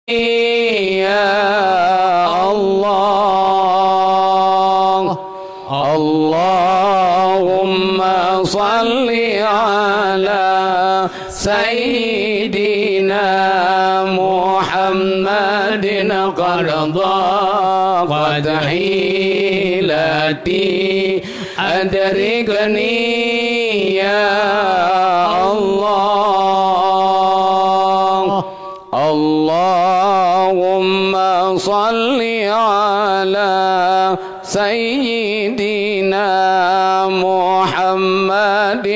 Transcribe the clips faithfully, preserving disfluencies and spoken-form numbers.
يا الله. اللهم صل على سيدنا محمد. قد ضاقت حيلتي، أدركني يا الله. اللهم صل على سيدنا محمد.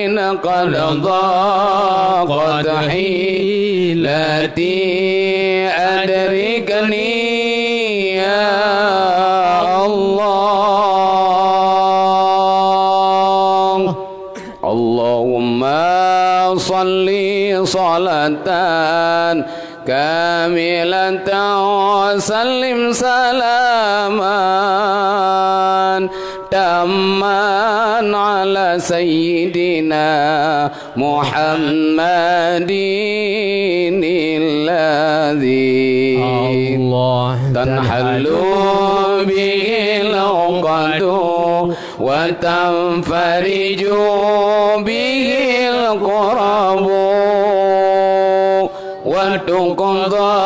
قد ضاقت حيلتي، أدركني يا الله. اللهم صل صلاة كاملة وسلم سلاما تاما على سيدنا محمد الذي الله تنحل به العقد وتنفرج به الكرب وتقضى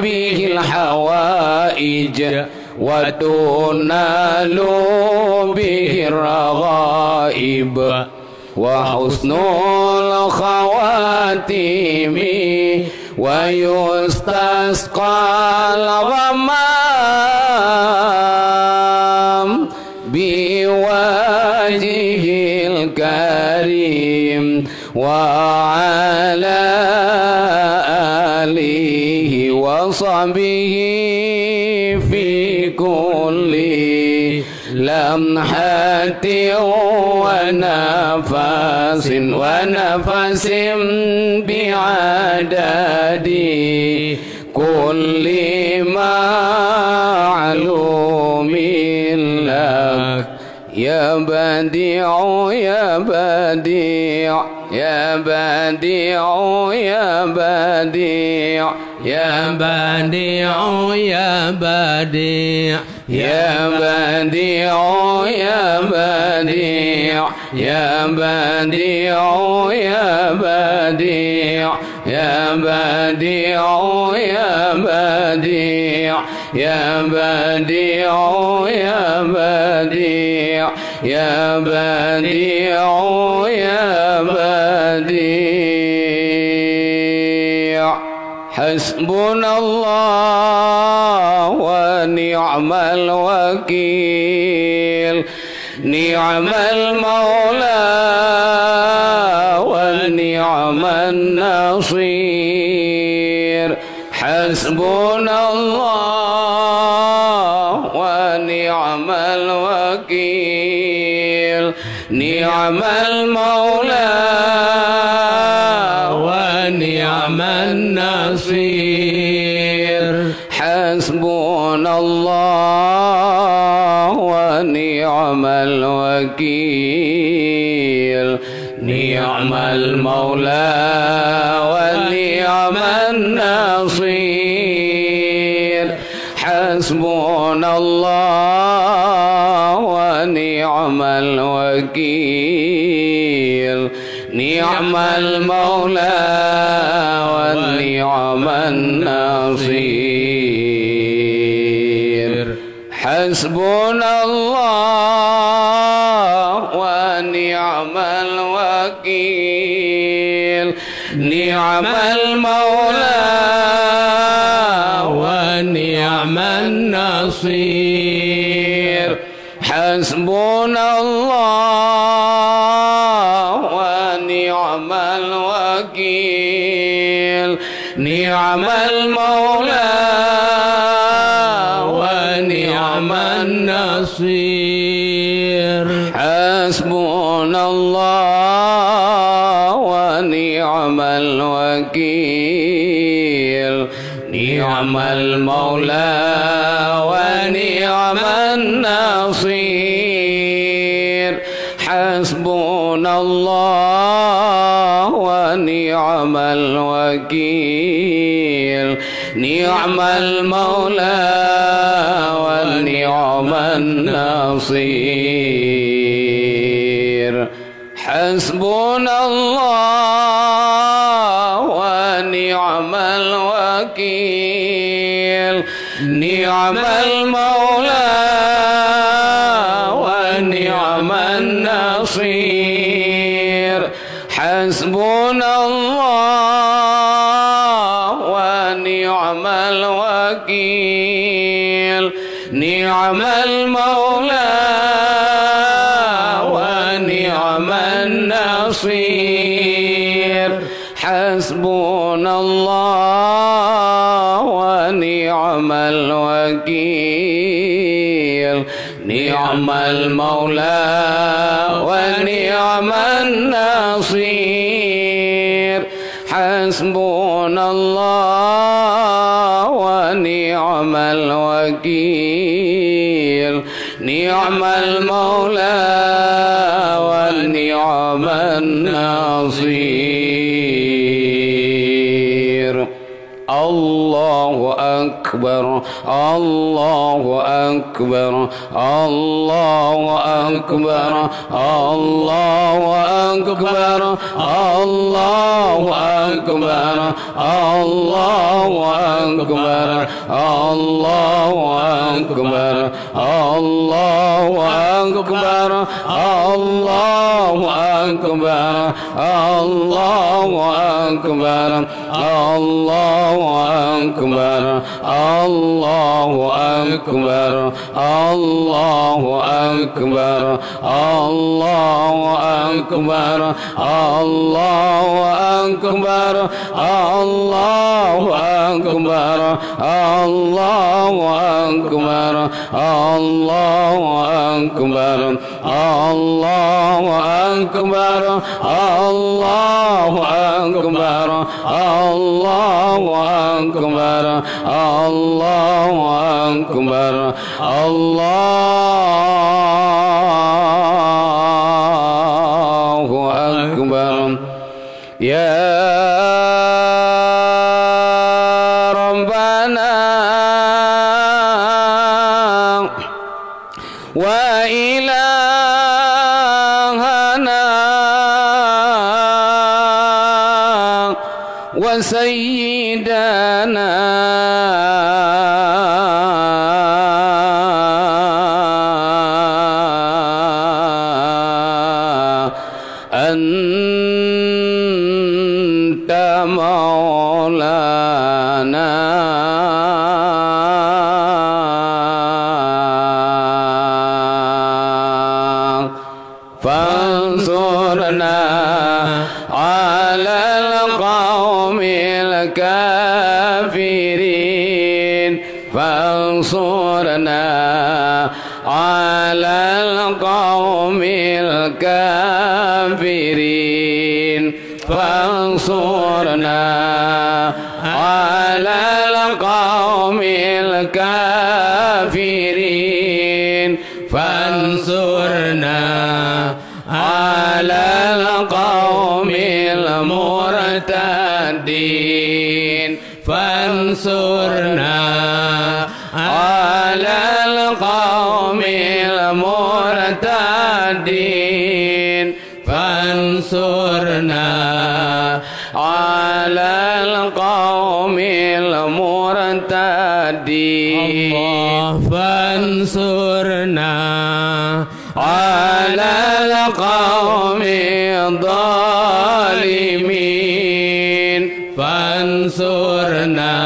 به الحوائج وتنال به الرغائب وحسن الخواتيم ويستسقى الغمام بوجهه الكريم وعلى آله وصحبه في كل لمحة ونفس، ونفس بعدد كل معلوم لك. يا بديع، يا بديع، يا بديع، يا بديع، يا بديع، يا بديع. يا بديع، يا بديع، يا بديع، يا بديع، يا بديع، يا بديع، يا بديع، يا بديع، يا بديع، يا بديع. حسبنا الله ونعم الوكيل، نعم المولى ونعم النصير. حسبنا الله ونعم الوكيل، نعم المولى ونعم النصير. حسبنا الله ونعم الوكيل، نعم المولى ونعم النصير. حسبنا الله ونعم الوكيل، نعم المولى ونعم النصير. حسبنا الله ونعم الوكيل، نعم المولى ونعم النصير. حسبنا الله ونعم الوكيل، نعم المولى ونعم النصير. حسبنا الله ونعم الوكيل، نعم المولى ونعم النصير. حسبنا الله ونعم الوكيل، نعم المولى ونعم النصير. حسبنا الله ونعم الوكيل. نعم المولى ونعم النصير. حسبنا الله ونعم الوكيل. نعم المولى ونعم النصير. حسبنا الله ونعم الوكيل. نعم المولى ونعم النصير. حسبنا الله ونعم الوكيل. نعم المولى ونعم النصير. الله أكبر، الله أكبر، الله أكبر، الله أكبر، الله أكبر، الله أكبر، الله أكبر، الله أكبر، الله أكبر، الله أكبر. الله أكبر، الله أكبر، الله أكبر، الله أكبر، الله أكبر، الله أكبر، الله أكبر، الله أكبر. الله أكبر، الله أكبر، الله أكبر، الله أكبر، الله أكبر. يا ربنا وإلهنا وسيدنا أنت مولانا فانصرنا على القوم الكافرين. فانصرنا على القوم الكافرين. فانصرنا على القوم الكافرين. فانصرنا على القوم المرتدين. فانصرنا على القوم المرتدين. فانصرنا على القوم المرتدين. الله، فانصرنا على القوم الظالمين. فانصرنا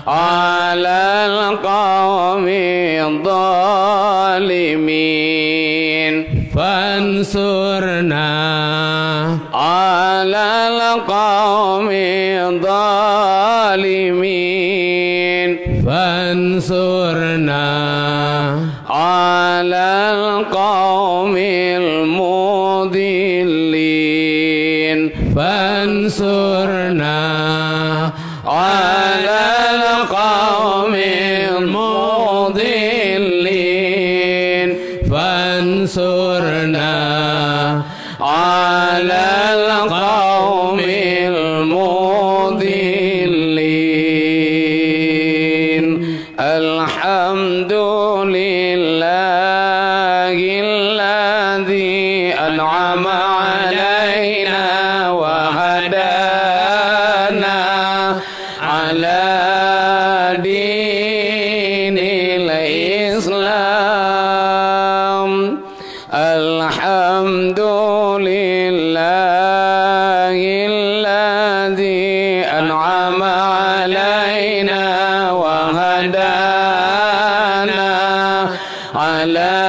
على القوم الظالمين. فانصرنا على القوم الظالمين. فانصرنا على القوم المضلين. فانصرنا على القوم المضلين. فانصرنا على القوم المضلين. الحمد لله الذي أنعم علينا وهدانا على دين الإسلام. الحمد لله الذي أنعم علينا وهدانا على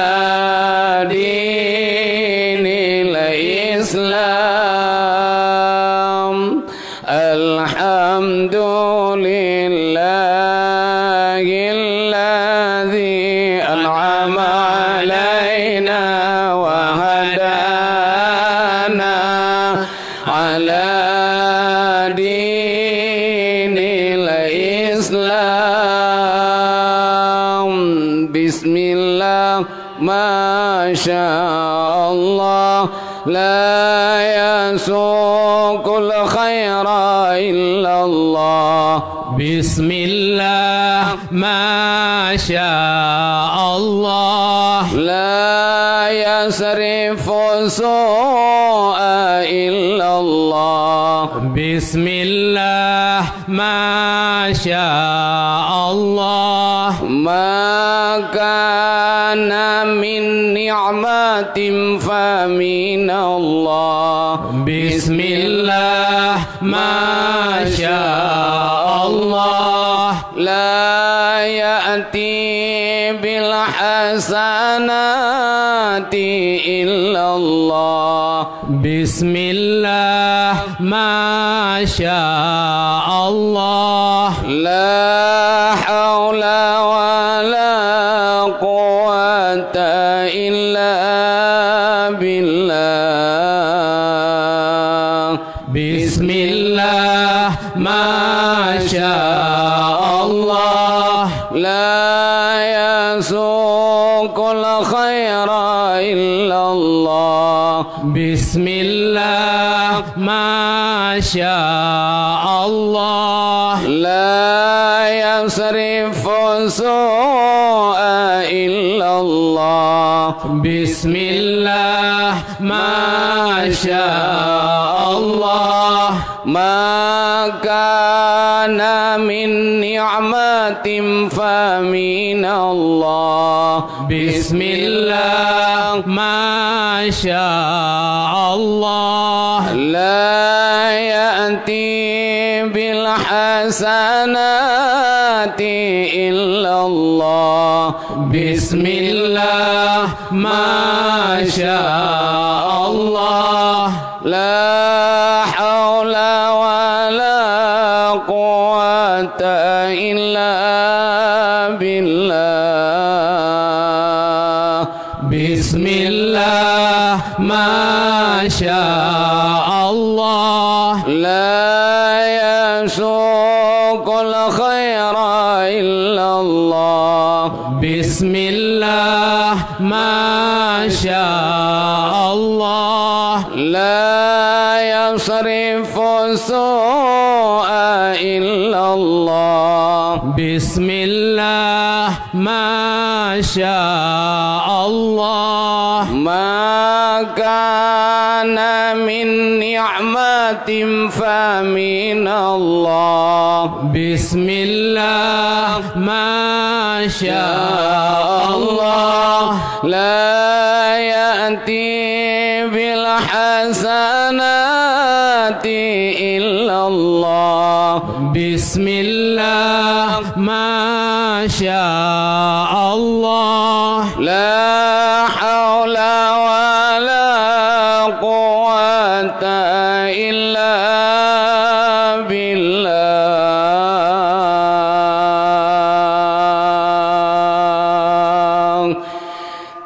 دين الإسلام. الحمد لله الذي أنعم علينا وهدانا على دين الإسلام. بسم الله، ما شاء الله، لا يسوق الخير إلا الله. بسم الله، ما شاء الله، لا يصرف السوء إلا الله. بسم الله، ما شاء الله، ما كان من نعمة فمن الله. بسم الله، ما شاء الله، لا يأتي بالحسنات إلا الله. بسم الله، ما شاء الله، لا حول ولا قوة إلا بالله. بسم الله، ما شاء الله، لا يسوق الخير إلا الله. بسم الله، ما شاء الله، لا يصرف السوء إلا الله. بسم الله، ما شاء الله، ما كان من نعمة فمن الله. بسم الله، ما شاء الله، لا يأتي بالحسنات إلا الله. بسم الله، ما شاء الله، لا حول ولا قوة إلا بالله. بسم الله، ما شاء الله، لا يسوق الخير إلا الله. بسم الله، ما شاء الله، لا يصرف السوء إلا الله. بسم الله، ما شاء الله، ما كان من نعمة فمن الله. بسم الله، ما شاء الله، لا يأتي بالحسنات إلا الله. بسم الله، ما شاء الله، لا حول ولا قوة إلا بالله.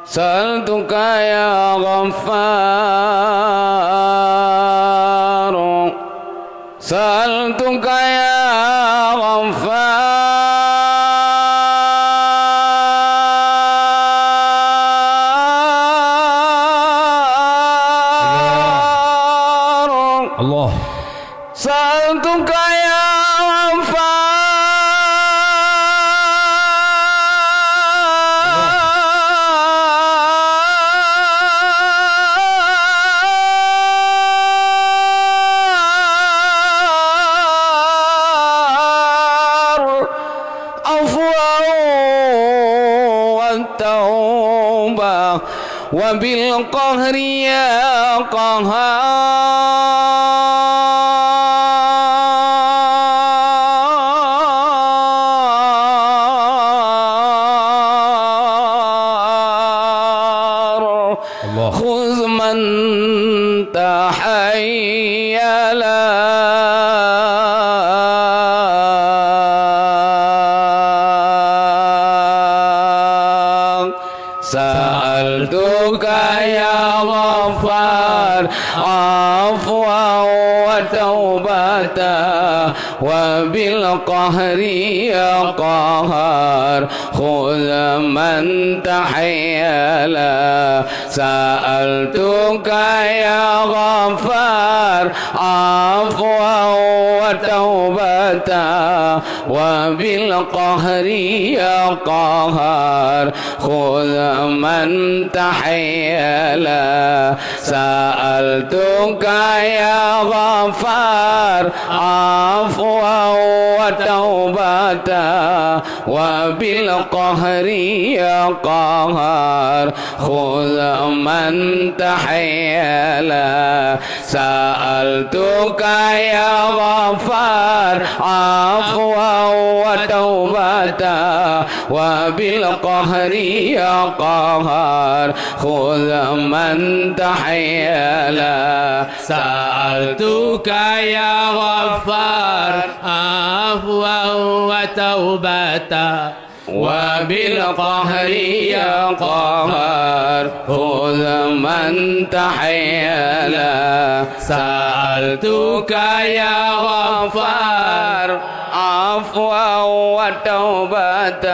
سألتك يا غفار، سألتك يا غفار، الله. سألتك يا غفار. توبة وبالقهر يا قهار. الله. خذ من تحيلا. سألتك يا غفار عفوا وتوبة وبالقهر يا قهار خذ من تحيلا. سألتك يا غفار عفوا وتوبة وبالقهر يا قهار خذ من تحيلا. سألتك يا غفار عفوا وتوبة وبالقهر يا قهار خذ من تحيلا. سألتك يا غفار عفوا وتوبة وبالقهر يا قهار خذ من تحيلا. سألتك يا غفار عفوا وتوبة وبالقهر يا قهار خذ من تحيلا. سألتك يا غفار عفوا وتوبة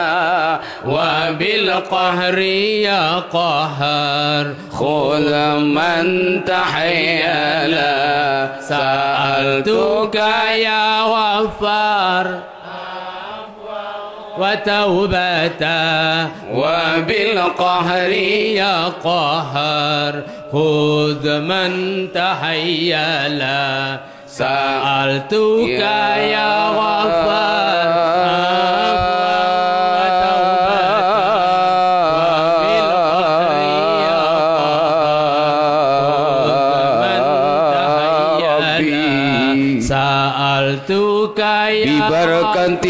وبالقهر يا قهار خذ من تحيلا. سألتك يا غفار وتوبة وبالقهر يا قهار خذ من تحيلا. سألتك يا غفار عفوا وتوبة وبالقهر يا قهار خذ من تحيلا. سألتك يا ببركة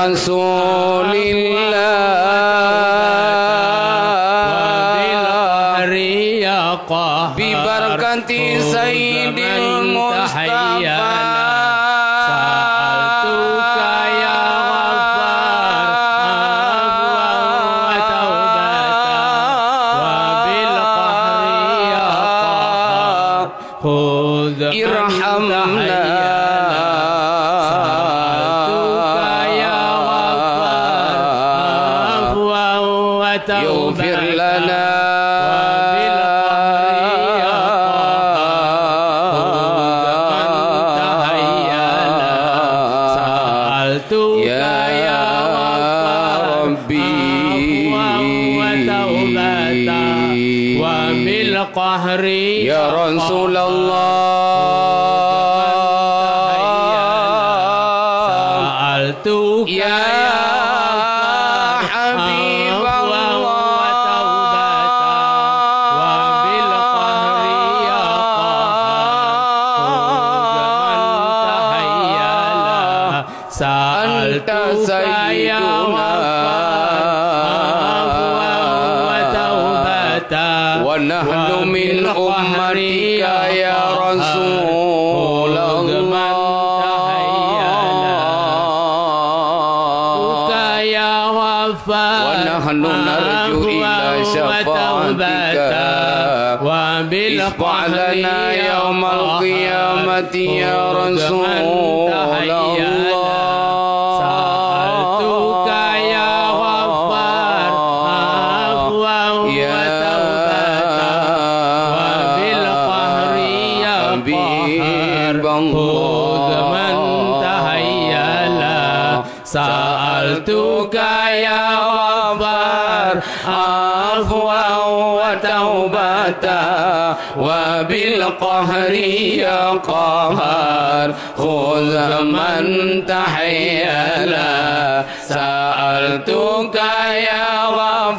رسول الله وبالقهر يا قهار ببركة سيد المصطفى. سألتك يا غفار عفوا وتوبة وبالقهر يا قهار خذ من ارحمنا تحيلا. سألتك يا غفار عفوا وتوبة اغفر لنا وبالقهر يا قهار خذ من تحيلا. سألتك يا يا غفار ربي. عفوا وتوبة وبالقهر يا رسول الله. سألتك يا يا حبيب عفوا الله. وتوبة وبالقهر يا قهار خذ من تحيلا. سألتك يا غفار عفوا وتوبة ونحن من وبالقهر أمتك يا يا قهار رسول خذ من الله. تحيلا. سألتك يا غفار ونحن نرجو إلى عفوا شفاعتك. وتوبة اشفع وبالقهر لنا يا يوم قهار القيامة يا خذ من رسول تحيلا. الله. سألتك يا غفار عفوا يا وتوبة وبالقهر يا حبيب قهار الله. خذ من تحيلا. سألتك يا غفار عفوا وتوبة وبالقهر يا قهار خذ من تحيلا. سألتك يا غفار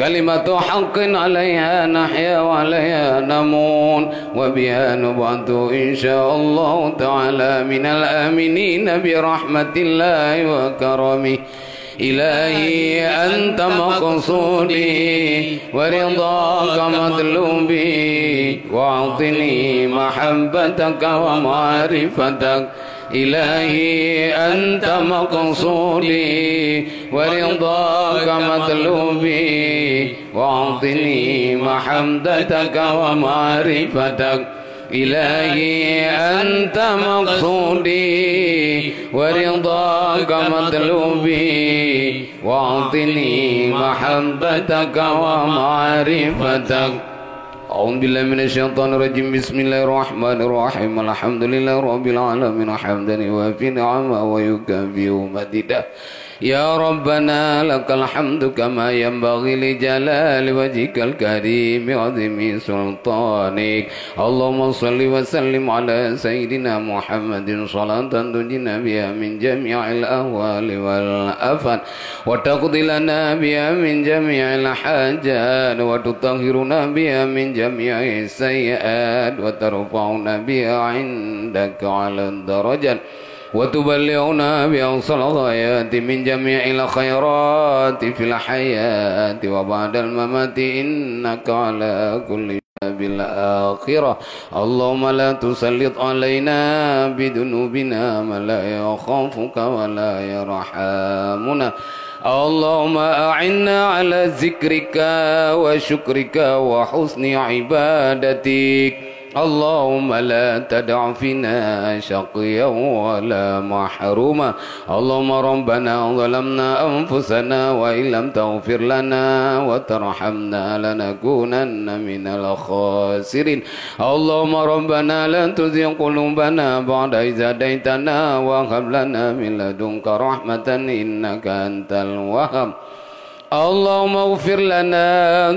كلمة حق عليها نحيا وعليها نموت وبها نبعث إن شاء الله تعالى من الآمنين برحمة الله وكرمه. إلهي أنت مقصودي ورضاك مطلوبي وأعطني محبتك ومعرفتك. إلهي أنت مقصودي ورضاك مطلوبي وأعطني محبتك ومعرفتك. إلهي أنت مقصودي ورضاك مطلوبي وأعطني محبتك ومعرفتك. أعوذ بالله من الشيطان الرجيم. بسم الله الرحمن الرحيم. الحمد لله رب العالمين حمدا يوافي نعمه ويكافئ مزيده. يا ربنا لك الحمد كما ينبغي لجلال وجهك الكريم وعظيم سلطانك. اللهم صل وسلم على سيدنا محمد صلاة تنجينا بها من جميع الأهوال والآفات وتقضي لنا بها من جميع الحاجات وتطهرنا بها من جميع السيئات وترفعنا بها عندك على الدرجات وتبلغنا بأقصى الغايات من جميع الخيرات في الحياة وبعد الممات إنك على كل شيء بالآخرة. اللهم لا تسلط علينا بذنوبنا من لا يخافك ولا يرحمنا. اللهم أعنا على ذكرك وشكرك وحسن عبادتك. اللهم لا تدع فينا شقيا ولا محروما. اللهم ربنا ظلمنا أنفسنا وإن لم تغفر لنا وترحمنا لنكونن من الخاسرين. اللهم ربنا لا تزغ قلوبنا بعد إذ هديتنا وهب لنا من لدنك رحمة إنك أنت الوهاب. اللهم اغفر لنا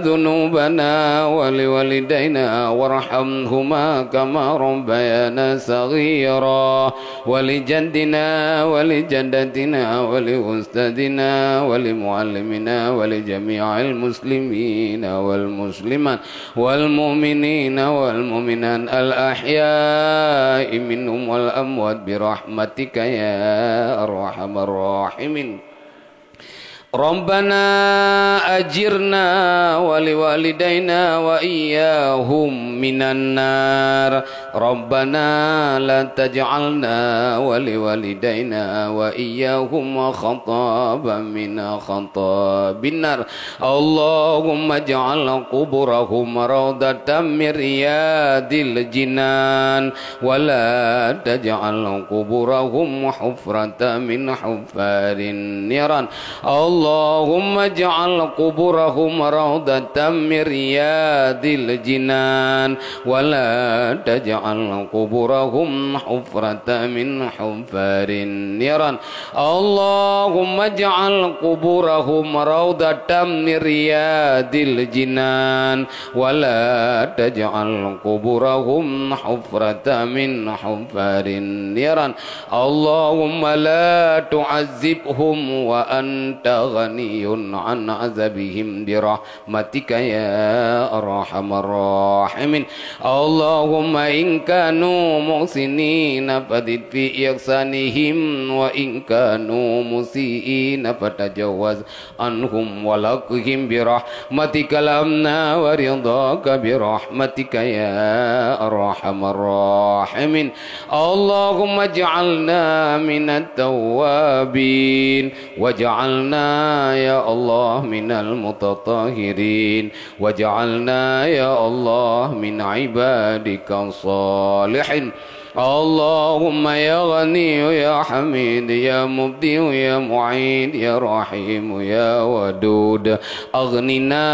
ذنوبنا ولوالدينا وارحمهما كما ربيانا صغيرا، ولجدنا ولجدتنا ولأستاذنا ولمعلمنا ولجميع المسلمين والمسلمات والمؤمنين والمؤمنات الأحياء منهم والأموات برحمتك يا أرحم الراحمين. ربنا أجرنا ولوالدينا وإياهم من النار. ربنا لا تجعلنا ولوالدينا وإياهم خطابا من خطاب النار. اللهم اجعل قبورهم روضة من رياض الجنان ولا تجعل قبورهم حفرة من حفر النيران. اللهم اجعل قبورهم روضة من رياض الجنان ولا تجعل قبورهم حفرة من حفر النيران. اللهم اجعل قبورهم روضة من رياض الجنان ولا تجعل قبورهم حفرة من حفر النيران. اللهم لا تعذبهم وأنت غني عن عذابهم برحمتك يا أرحم الراحمين. اللهم إن كانوا محسنين فزد في إحسانهم وإن كانوا مسيئين فتجاوز عنهم ولقهم برحمتك الأمن ورضاك برحمتك يا أرحم الراحمين. اللهم اجعلنا من التوابين واجعلنا يا الله من المتطهرين واجعلنا يا الله من عبادك الصالحين. اللهم يا غني يا حميد يا مبدئ يا معيد يا رحيم يا ودود، أغننا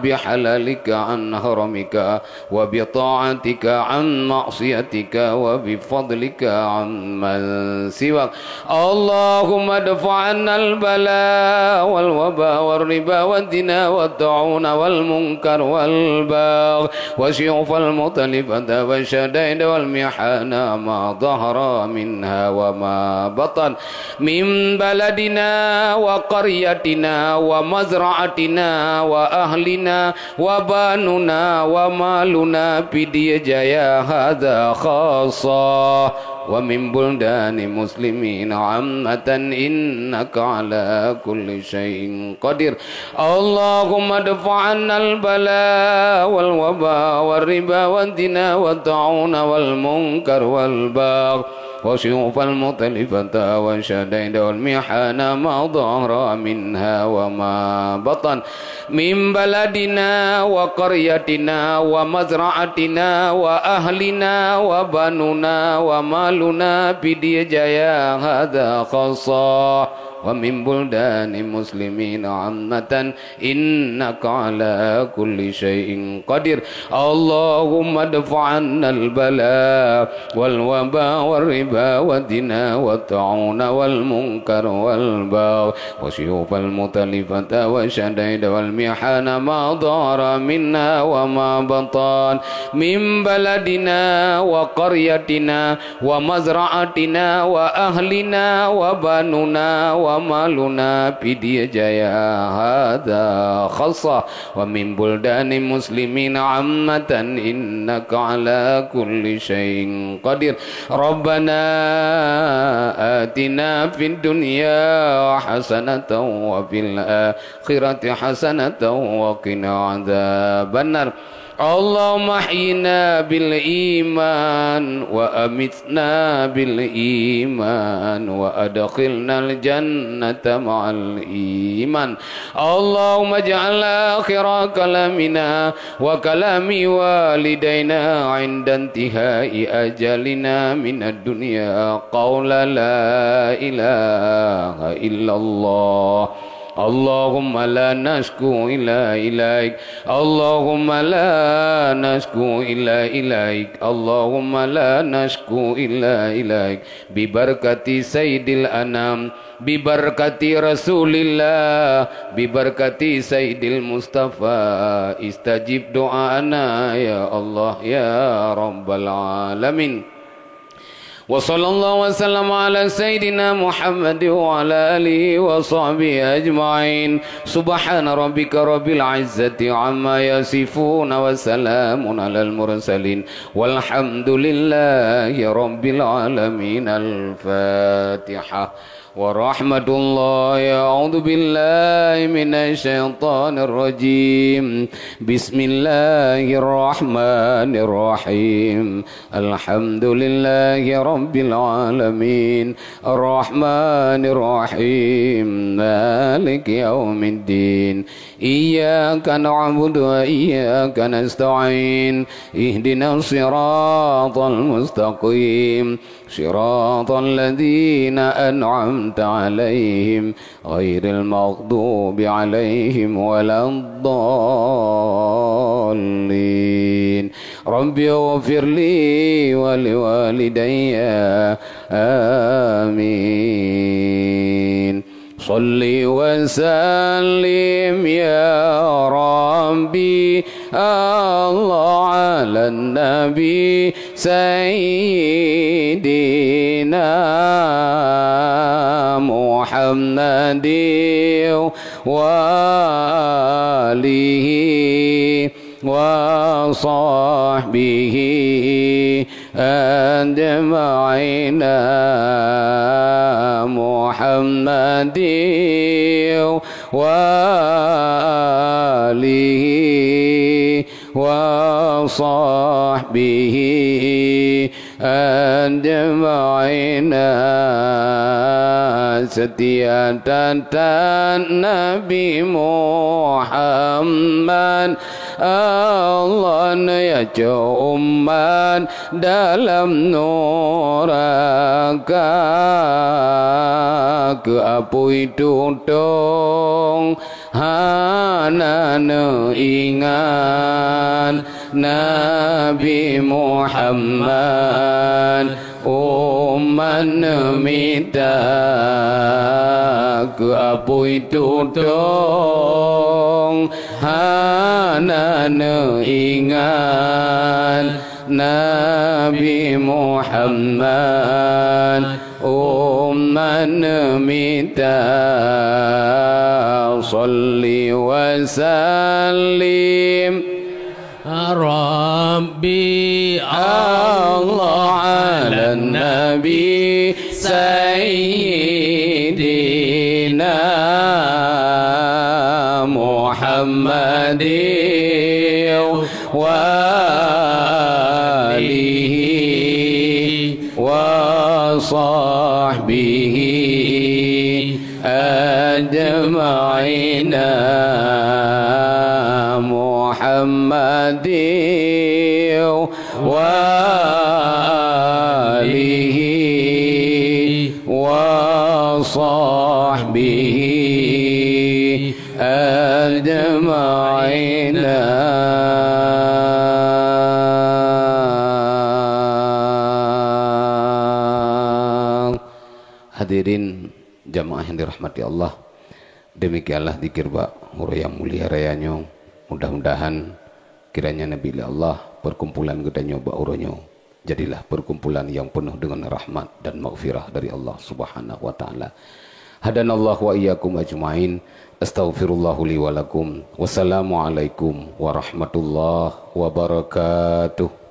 بحلالك عن حرامك وبطاعتك عن معصيتك وبفضلك عمن سواك. اللهم ادفع عنا البلاء والوباء والربا والزنا والطاعون والمنكر والبغي والسيوف المختلفة والشدائد والمحن ما ظهر منها وما بطن، من بلدنا وقريتنا ومزرعتنا وأهلنا وبنونا ومالنا في ديجايا هذا خاصة، ومن بلدان المسلمين عامة، إنك على كل شيء قدير. اللهم ادفع عنا البلاء والوباء والربا والزنا والطاعون والمنكر والبغي والشيوخ المختلفة والشدائد والمحن ما ظهر منها وما بطن، من بلدنا وقريتنا ومزرعتنا وأهلنا وبنونا ومالنا في ديجايا هذا خاصة، ومن بلدان المسلمين عامة، إنك على كل شيء قدير. اللهم ادفع عنا البلاء والوباء والربا والزنا والطاعون والمنكر والبغي والشيوخ المختلفة والشدائد والمحن ما ظهر منها وما بطن، من بلدنا وقريتنا ومزرعتنا وأهلنا وبنونا ومالنا في ديجايا هذا خاصة، ومن بلدان المسلمين عامة، إنك على كل شيء قدير. ربنا آتنا في الدنيا حسنة وفي الآخرة حسنة وقنا عذاب النار. اللهم احينا بالإيمان وأمتنا بالإيمان وأدخلنا الجنة مع الإيمان. اللهم اجعل آخر كلامنا وكلام والدينا عند انتهاء أجلنا من الدنيا قول لا إله إلا الله. اللهم لا نشكو إلا إليك. اللهم لا نشكو إلا إليك. اللهم لا نشكو إلا إليك. ببركة سيد الأنام، ببركة رسول الله، ببركة سيد المصطفى، استجب دعاءنا يا الله يا رب العالمين. وصلى الله وسلم على سيدنا محمد وعلى آله وصحبه أجمعين. سبحان ربك رب العزة عما يصفون، وسلام على المرسلين، والحمد لله رب العالمين. الفاتحة. ورحمة الله. أعوذ بالله من الشيطان الرجيم. بسم الله الرحمن الرحيم. الحمد لله رب العالمين. الرحمن الرحيم. مالك يوم الدين. إياك نعبد وإياك نستعين. اهدنا الصراط المستقيم. صراط الذين أنعمت عليهم غير المغضوب عليهم ولا الضالين. رب اغفر لي ولوالدي. آمين. صل وسلم يا ربي الله على النبي سيدنا محمد وآله وصحبه أجمعين. محمد وآله وصحبه أجمعين. Setia tatan Nabi Muhammad, Allah neuyaco umat dalam nuraka. Keu apui tutong hana neuingat, Nabi Muhammad umat neumita. Keu apui tutong hana neuingat, Nabi Muhammad umman mita, salli wa sallim Rabbi Allah ala Nabi Sayyidina Muhammadin wa alihi wa sahbihi ajma'ina Muhammadin wa alihi wa sahbihi ajma'ina. Hadirin jamaah yang dirahmati Allah, demikianlah zikir bak uroe nyang mulia raya nyoe. Mudah-mudahan kiranya neubi lé Allah perkumpulan geutanyoe bak uroe nyoe jadilah perkumpulan yang penuh dengan rahmat dan maghfirah dari Allah Subhanahu wa taala. Hadanallahu wa iyyakum ajmain. Astaghfirullahu li wa lakum. Wassalamualaikum warahmatullahi wabarakatuh.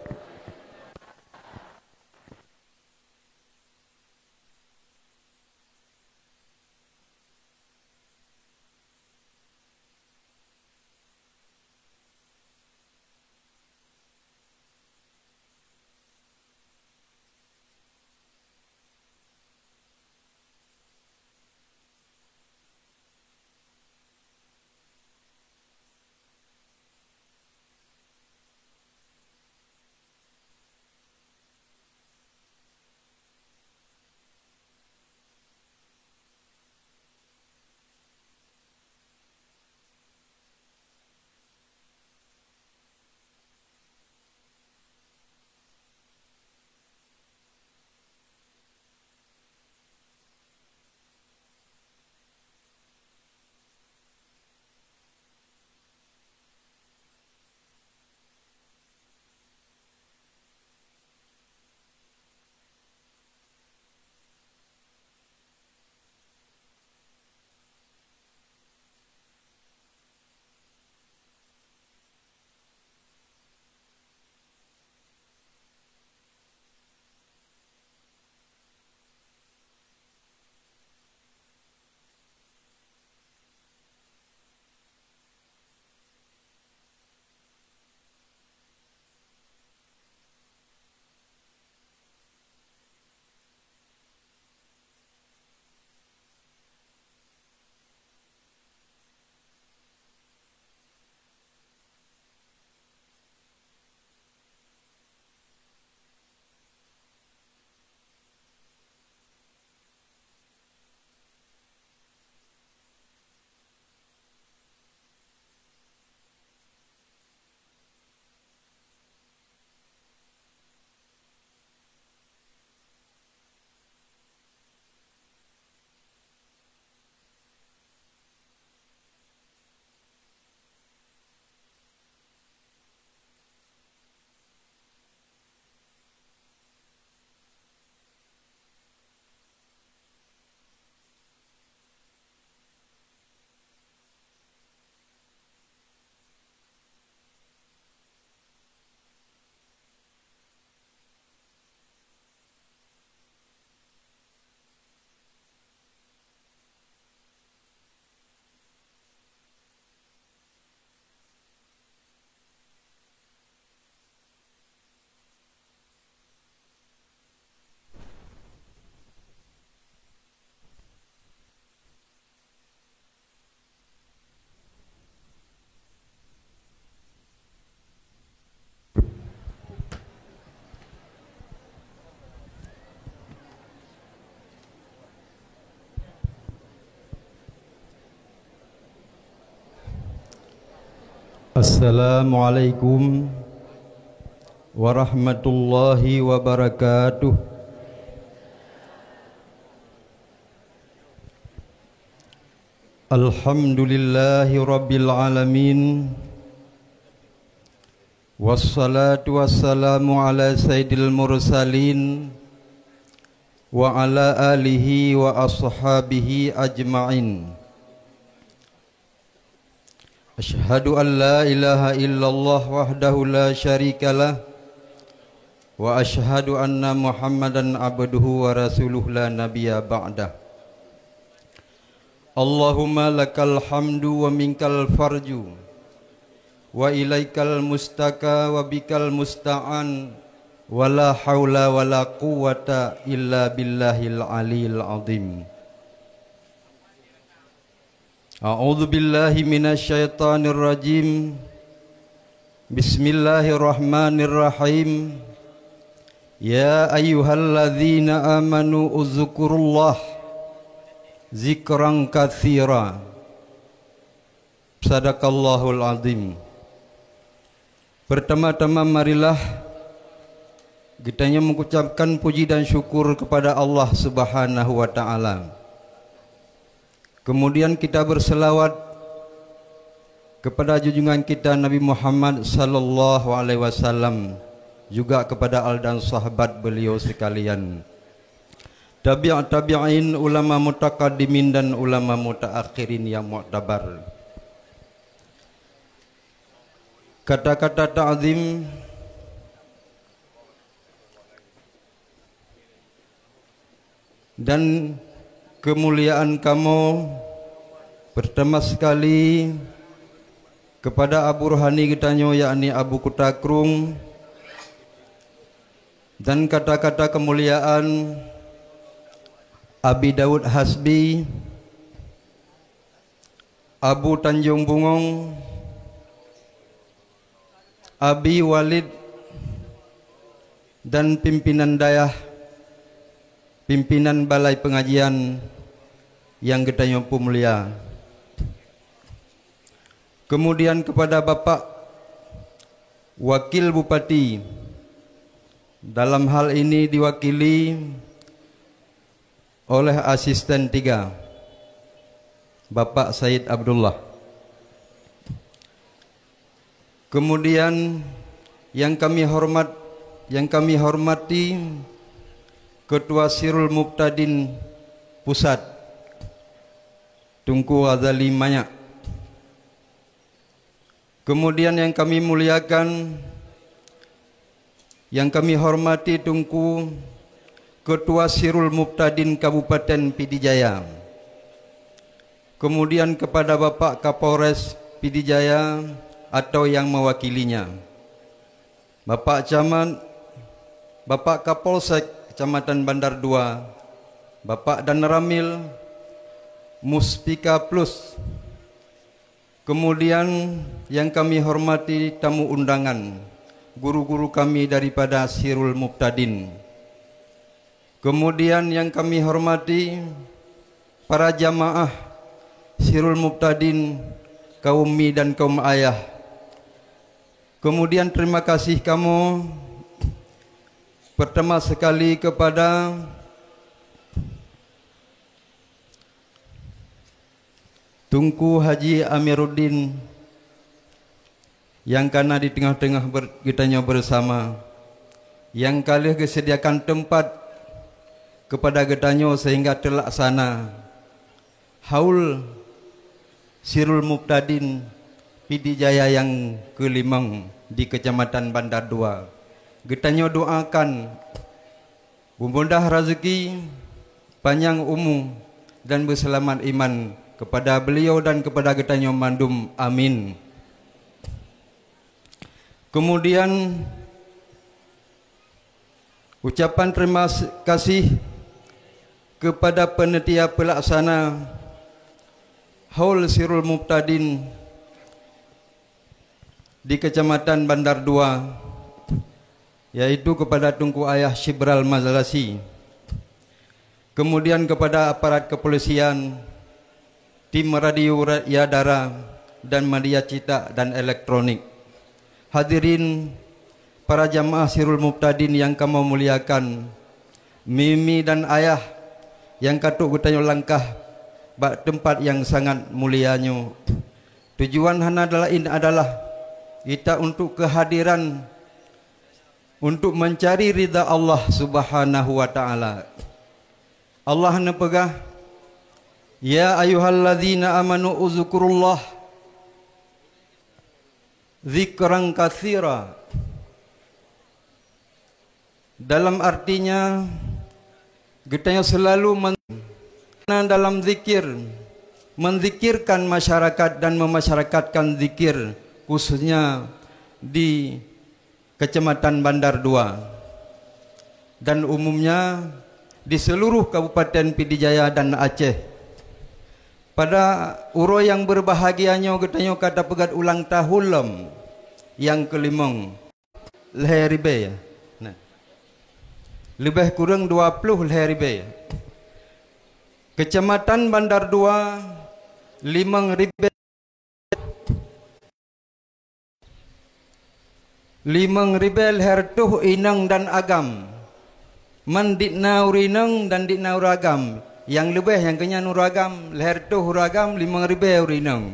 Assalamualaikum warahmatullahi wabarakatuh. Alhamdulillahi rabbil alamin. Wassalatu wassalamu ala sayyidil mursalin wa ala alihi wa ashabihi ajma'in. Asyhadu an la ilaha illallah wahdahu la syarikalah, wa asyhadu anna Muhammadan abduhu wa rasuluh la nabiyya ba'dah. Allahumma lakal hamdu wa minkal farju, wa ilaikal mustaka wa bikal musta'an, wa la haula wa la quwwata illa billahil aliyil azim. A'udzu billahi minasy syaithanir rajim. Bismillahirrahmanirrahim. Ya ayyuhalladzina amanu uzkurullah zikran katsira. Sadaqallahul azim. Pertama-tama marilah geutanyoe mengucapkan puji dan syukur kepada Allah Subhanahu wa taala. Kemudian kita berselawat kepada junjungan kita Nabi Muhammad sallallahu alaihi wasallam, juga kepada al dan sahabat beliau sekalian. Tabi' tabi'in, ulama mutaqaddimin dan ulama mutaakhirin yang muktabar. Kata-kata takzim dan kemuliaan kamoe pertama sekali kepada Abu Rohani geutanyoe, yakni Abu Kuta Krueng, dan kata-kata kemuliaan Abi Daud Hasbi, Abu Tanjung Bungong, Abi Walid, dan pimpinan dayah, pimpinan balai pengajian yang geutanyoe peumulia. Kemudian kepada Bapak Wakil Bupati, dalam hal ini diwakili oleh Asisten tiga, Bapak Said Abdullah. Kemudian yang kami hormat, yang kami hormati Ketua Sirul Mubtadin Pusat, Teungku Ghazali Manyak. Kemudian yang kami muliakan, yang kami hormati Teungku Ketua Sirul Mubtadin Kabupaten Pidie Jaya. Kemudian kepada Bapak Kapolres Pidie Jaya atau yang mewakilinya. Bapak Camat, Bapak Kapolsek Kecamatan Bandar Dua, Bapak Danramil, Muspika Plus, kemudian yang kami hormati tamu undangan, guru-guru kami daripada Sirul Mubtadin. Kemudian yang kami hormati para jamaah Sirul Mubtadin, kaum mi dan kaum ayah. Kemudian terima kasih kamoe pertama sekali kepada Teungku Haji Amiruddin nyang kana di teungoh-teungoh ber-, geutanyoe beusama, nyang ka lheueh geuseudiakan teumpat keupada geutanyoe seuhingga teulaksana haul Sirul Mubtadin Pidie Jaya nyang keulimong di Keucamatan Bandar Dua. Geutanyoe doakan beumudah raseuki, panyang umu, dan beuseulamat iman keupada beuliau dan keupada geutanyoe mandum. Amin. Kemudian, ucapan terima kasih keupada panitia peulaksana Haul Sirul Mubtadin di Keucamatan Bandar Dua, yaitu kepada Teungku Ayah Syibral Mazlasi, kemudian kepada aparat kepolisian, tim radio ra-, ya dara, dan media cetak dan elektronik. Hadirin, para jamaah Sirul Mubtadin nyang kamoe muliakan, mimi dan ayah nyang ka trok geutanyoe langkah bak teumpat nyang sangat mulia nyoe. Tujuan hana laén adalah Kita untuk kehadiran untuk mencari ridha Allah Subhanahu wa Ta'ala. Allah neupeugah, "Ya ayyuhalladzina amanu uzkurullah dzikran katsira." Dalam artinya, geutanyoe selalu men-, dalam zikir, menzikirkan masyarakat dan memasyarakatkan zikir, khususnya di Kecamatan Bandar Dua, dan umumnya di seluruh Kabupaten Pidie Jaya dan Aceh. Pada uroe nyang berbahagia nyoe geutanyoe ka tapeugét ulang tahun lom nyang keulimong. Lhée ribée, ya. Nah. Leubeh kureueng dua ploh lhée ribée. Kecamatan Bandar Dua, limong ribée, limong ribée lhée reutôh inong dan agam. Man dit na ureuëng inong dan dit na ureuëng agam. Nyang leubeh nyang keunyan ureuëng agam, lhée reutôh ureuëng agam, limong ribée ureuëng inong.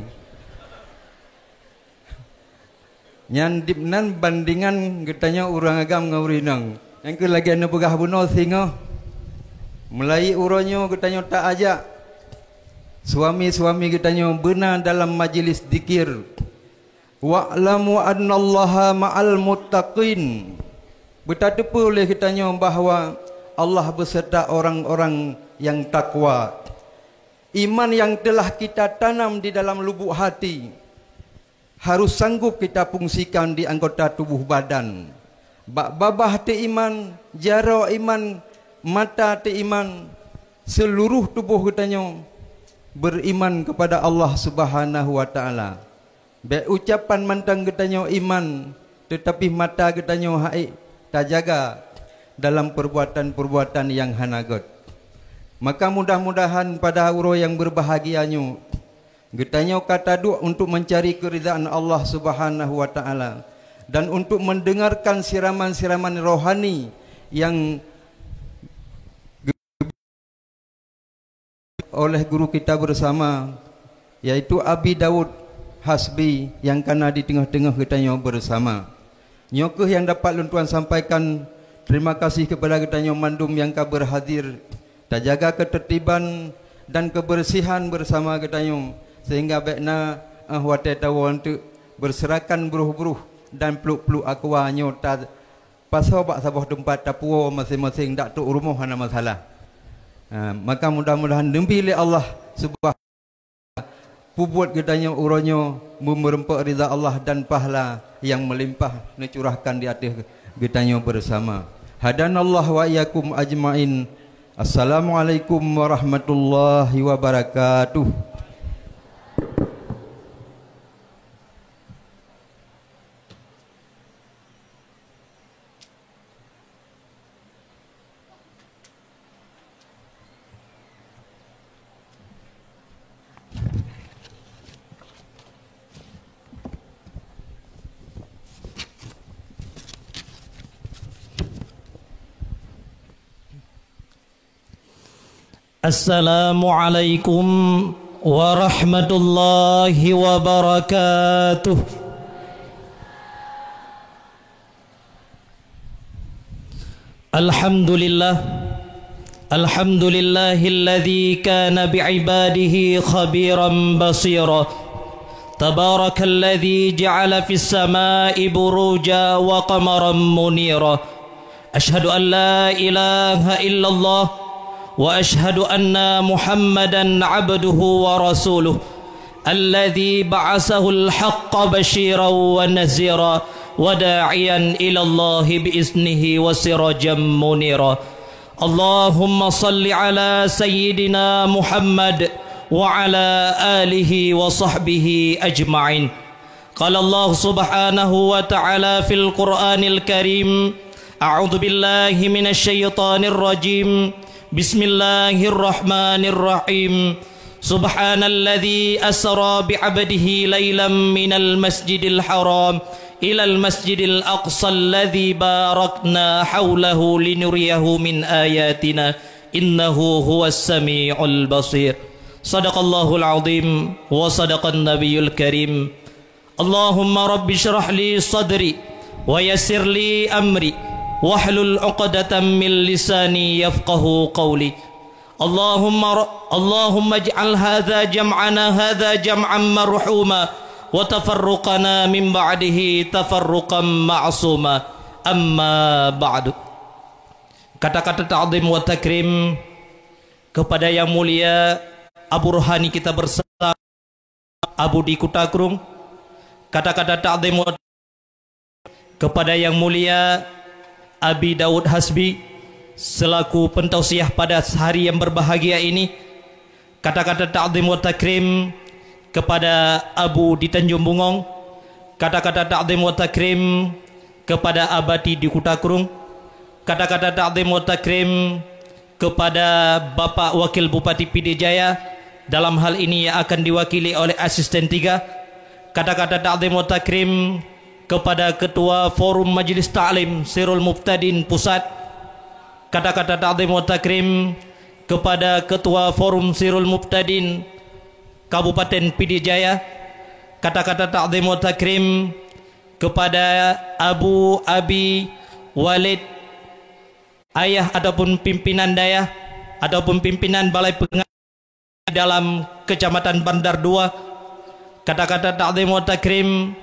Nyan dib nan bandingan geutanyoe ureuëng agam ngon ureuëng inong. Nyang keu lagée neupeugah bunoe singoh, mulai uroe nyoe geutanyoe ta-ajak suami-suami geutanyoe beuna dalam majelis zikir. "Wa'lamu annallaha ma'al muttaqin." Beutateupeue lé geutanyoe bahwa Allah beuseurta orang-orang nyang takwa. Iman nyang teulah kita tanam di dalam lubuk hati harus sanggup kita fungsikan di anggota tubuh badan. Bak babah teuiman, jaroe iman, mata teuiman, seuluruh tuboh geutanyoe beriman kepada Allah Subhanahu wa Ta'ala. Bék ucapan mantong geutanyoe iman, teutapi mata geutanyoe ha'ék tajaga dalam peurbuatan-peurbuatan nyang hana gét. Maka mudah-mudahan pada uroe nyang beurbahagia nyoe, geutanyoe ka taduek untuk meuncari keuridaan Allah Subhanahu wa Ta'ala dan untuk meudeungarkan siraman-siraman rohani nyang oleh guru kita bersama, yaitu Abi Daud Hasbi nyang kana di teungoh-teungoh geutanyoe bersama. Nyoe kheueh nyang dapat lôn tuan sampaikan. Terima kasih kepada geutanyoe mandum nyang ka beurhadir. Tajaga keuteurtiban dan keubeursihan bersama geutanyoe, sehingga bék na, eh, watée tawoe eunteuk beuserakan broh-broh dan pluek-pluek aqua nyoe ta- pasoe bak saboh teumpat tapuwoe maséng-maséng dak trok u rumoh hana masalah. Ha, maka mudah-mudahan neubi lé Allah Subhanahu peubuet geutanyoe uroe nyoe meumeureumpok ridha Allah dan pahala nyang meulimpah neucurahkan di ateueh geutanyoe beurasama. Hadanallahu wa iyyakum ajmain. Assalamualaikum warahmatullahi wabarakatuh. Assalamualaikum warahmatullahi wabarakatuh. Alhamdulillah. Alhamdulillahilladzi kana bi'ibadihi khabiran basira. Tabarakalladzi ja'ala fis sama'i buruja wa qamaran munira. Asyhadu an la ilaha illallah wa asyhadu anna Muhammadan abduhu wa rasuluh, alladzi ba'atsahul haqqa basyiran wa nazira wa da'iyan ilallahi bi iznihi wa sirajan munira. Allahumma shalli ala sayyidina Muhammad wa ala alihi wa sahbihi ajma'in. Qala Allah subhanahu wa ta'ala fil Qur'anil Karim, a'udzu billahi minasy syaithanir rajim. Bismillahirrahmanirrahim. Subhanalladzi asra bi 'abdihi lailam minal masjidil haram ilal masjidil aqsal ladzi barakna haulahu linuriyahu min ayatina, innahu huwas samiul basir. Sadaqallahul azim wa sadaqan nabiyul karim. Allahumma rabbi syrah li sadri wa yassir li amri wahlul uqdatam min lisani yafqahu qawli. Allahumma ra-, Allahumma ij'al hadza jam'ana hadza jam'an marhuma wa tafarruqana min ba'dihi tafarruqan ma'suma. Amma ba'du. Kata-kata takzim wa takrim kepada Yang Mulia Abu Rohani kita bersama, Abu di Kuta Krueng. Kata-kata takzim wa kepada Yang Mulia Abi Daud Hasbi selaku pentausiah pada hari yang berbahagia ini. Kata-kata takzim wa takrim kepada Abu di Tanjung Bungong. Kata-kata takzim wa takrim kepada Abati di Kuta Krueng. Kata-kata takzim wa takrim kepada Bapak Wakil Bupati Pidie Jaya, dalam hal ini yang akan diwakili oleh Asisten Tiga. Kata-kata takzim wa takrim kepada Ketua Forum Majelis Taklim Sirul Mubtadin Pusat. Kata-kata takzim wa takrim kepada Ketua Forum Sirul Mubtadin Kabupaten Pidie Jaya. Kata-kata takzim wa takrim kepada Abu Abi Walid, ayah ataupun pimpinan dayah ataupun pimpinan balai pengajian dalam Kecamatan Bandar Dua. Kata-kata takzim wa takrim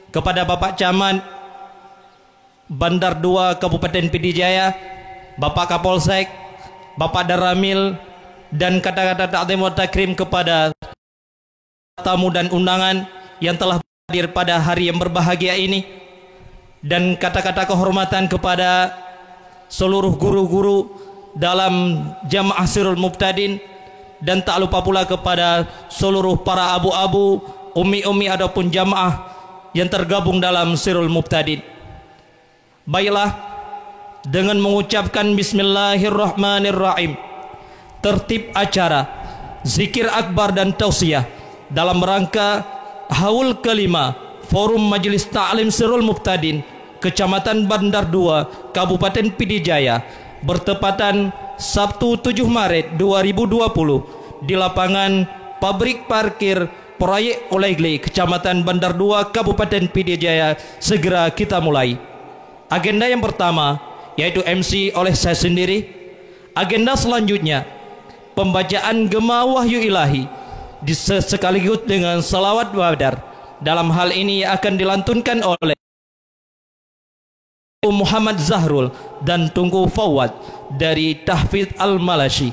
kepada Bapak Camat Bandar Dua Kabupaten Pidie Jaya, Bapak Kapolsek, Bapak Danramil, dan kata-kata takzim wa takrim kepada tamu dan undangan yang telah hadir pada hari yang berbahagia ini, dan kata-kata kehormatan kepada seluruh guru-guru dalam jamaah Sirul Mubtadin, dan tak lupa pula kepada seluruh para abu-abu, umi-umi ataupun jamaah yang tergabung dalam Sirul Mubtadin. Baiklah, dengan mengucapkan bismillahirrahmanirrahim, tertib acara zikir akbar dan tausiah dalam rangka haul kelima Forum Majelis Taklim Sirul Mubtadin Kecamatan Bandar Dua, Kabupaten Pidie Jaya, bertepatan Sabtu tujuh Maret dua ribu dua puluh di lapangan Pabrik Parkir Proyek Ulegle, Kecamatan Bandar Dua, Kabupaten Pidie Jaya, segera kita mulai. Agenda yang pertama, yaitu M C oleh saya sendiri. Agenda selanjutnya, pembacaan gema wahyu ilahi di-, se-, sekaligus dengan salawat badar. Dalam hal ini akan dilantunkan oleh Muhammad Zahrul dan Teungku Fawad dari Tahfidz Al-Malashi.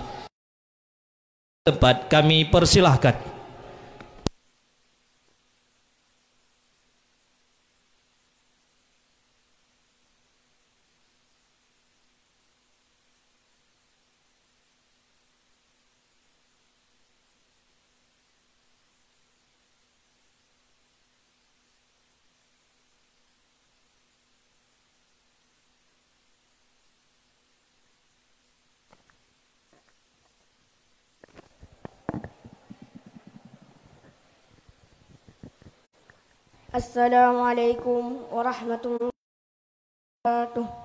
Tempat kami persilahkan. Assalamualaikum warahmatullahi wabarakatuh.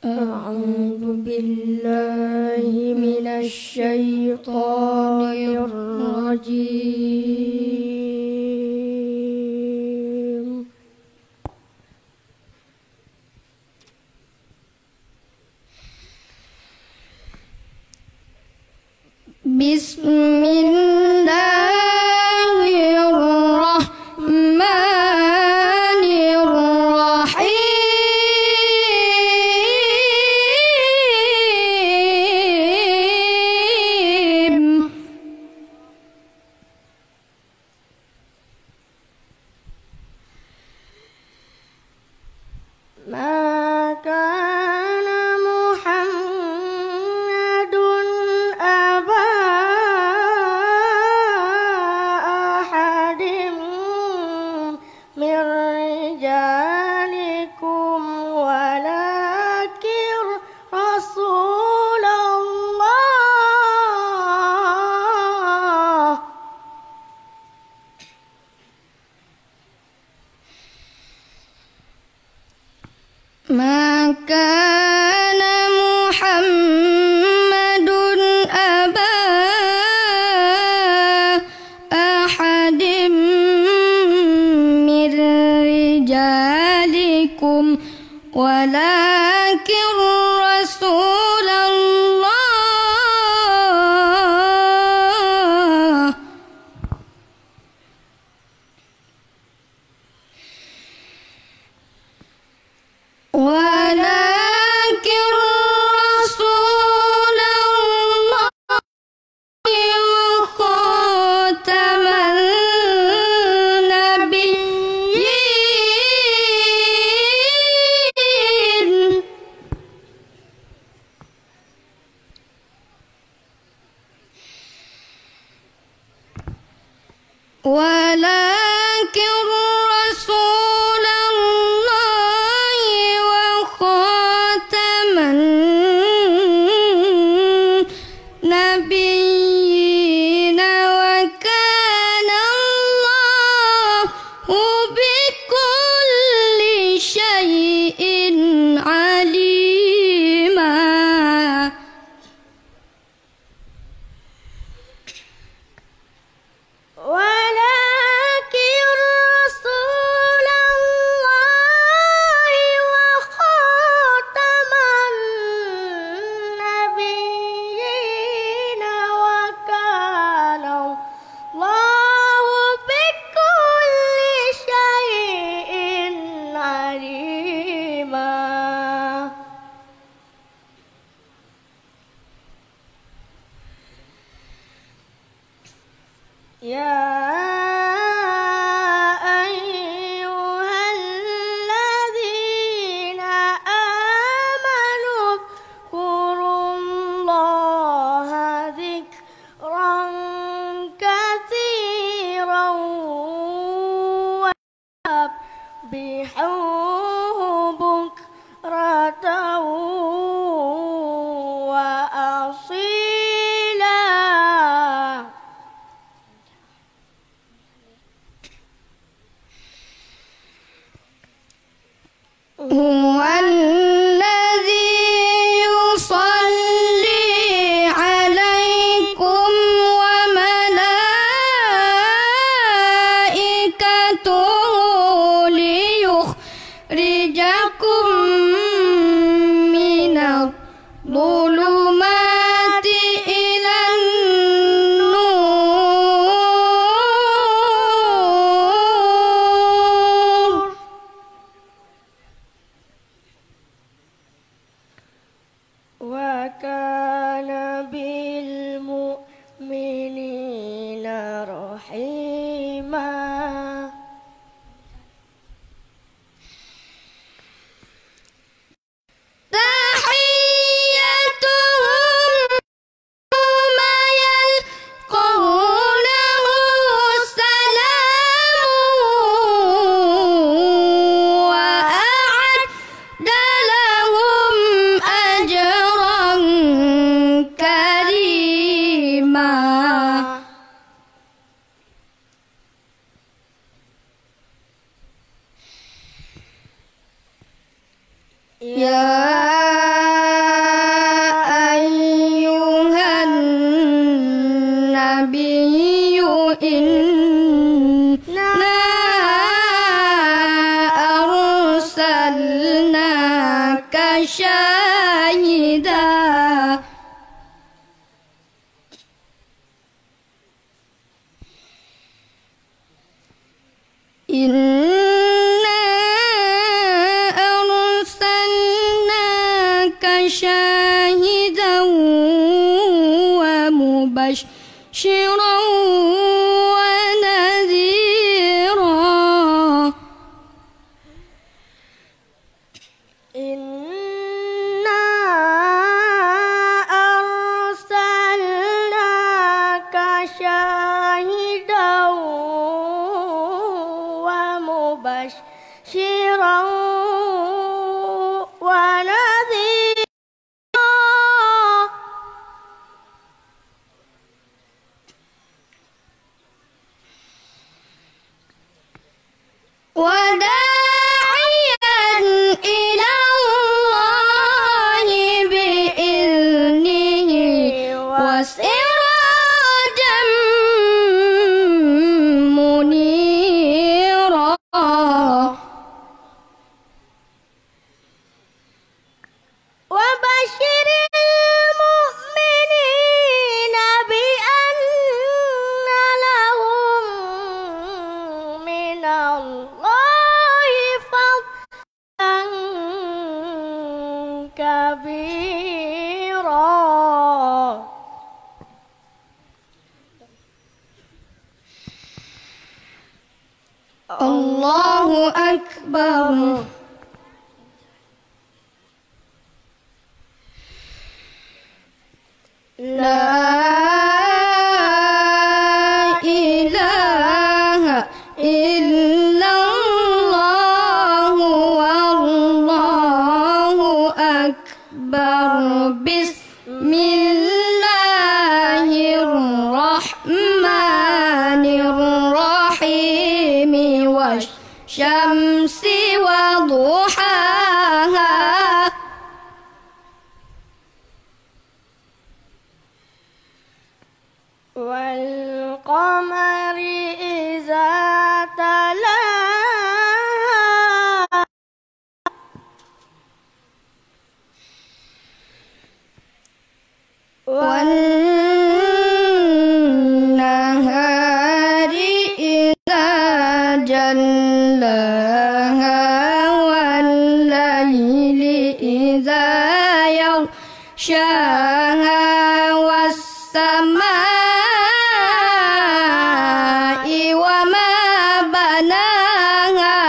أعوذ بالله من الشيطان الرجيم. بسم الله الرحمن الرحيم. ما كان محمد أبا ولكن رسول الله وخاتم النبيين وكان الله بكل شيء عليما. ولكن رسول الله وخاتم النبيين وكان الله بكل شيء عليما. يا أيها الذين آمنوا اذكروا الله ذكرا كثيرا وسبحوه بكرة وأصيلا. هو الذي يصلي عليكم وملائكته ليخرجكم من الظلمات إلى النور. وكان بالمؤمنين رحيما. تحيتهم يوم يلقونه سلام وأعد لهم أجرا كريما. يا أيها النبي إنا أرسلناك شاهدا. إنا أرسلناك شاهدا ومبشرا ونذيرا. إنا أرسلناك شاهدا ومبشرا ونذيرا. وداعيا إلى الله بإذنه وسراجا منيرا. وبشر المؤمنين بأن لهم من الله فضلا كبيرا. الله أكبر. لا إله Bismillahirrahmanirrahim. Wasyamsi wa duhaha. Wal qamari idza talaha. Wan nahari idza jallaha. Wal laili idza yaghsyaha. Was samai wa ma banaha.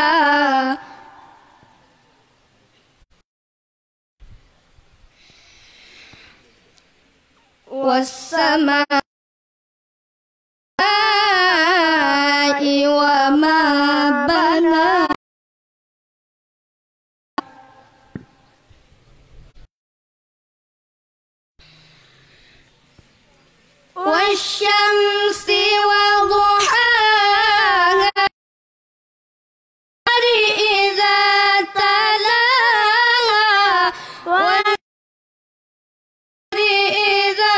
Was samai wa ma banaha. Wasyamsi wa duhaha. Idza talaha. Wal idza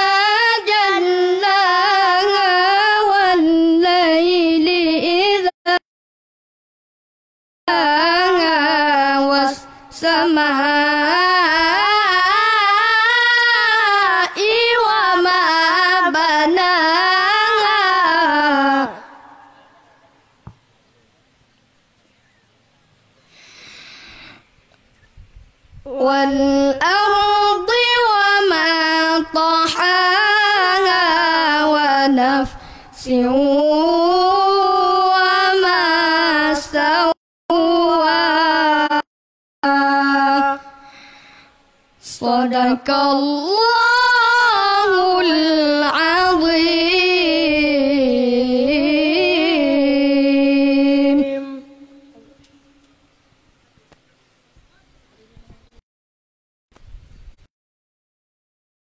jallaha. Wal laili idza Was samai wa ma banaha. Wal ardi wa ma tahaha. Wa nafsin wa ma sawaha. Sadaqallahul azim.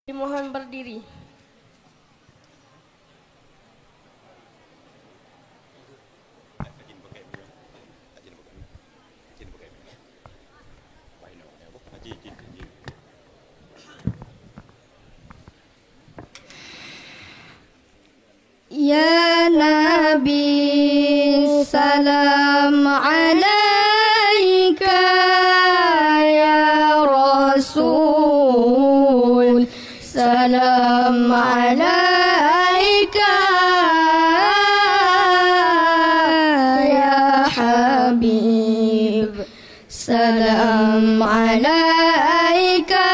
Dimohon berdiri. Ya Nabi, salam alaika, ya Rasul, salam alaika, ya Habib. Salam alaika,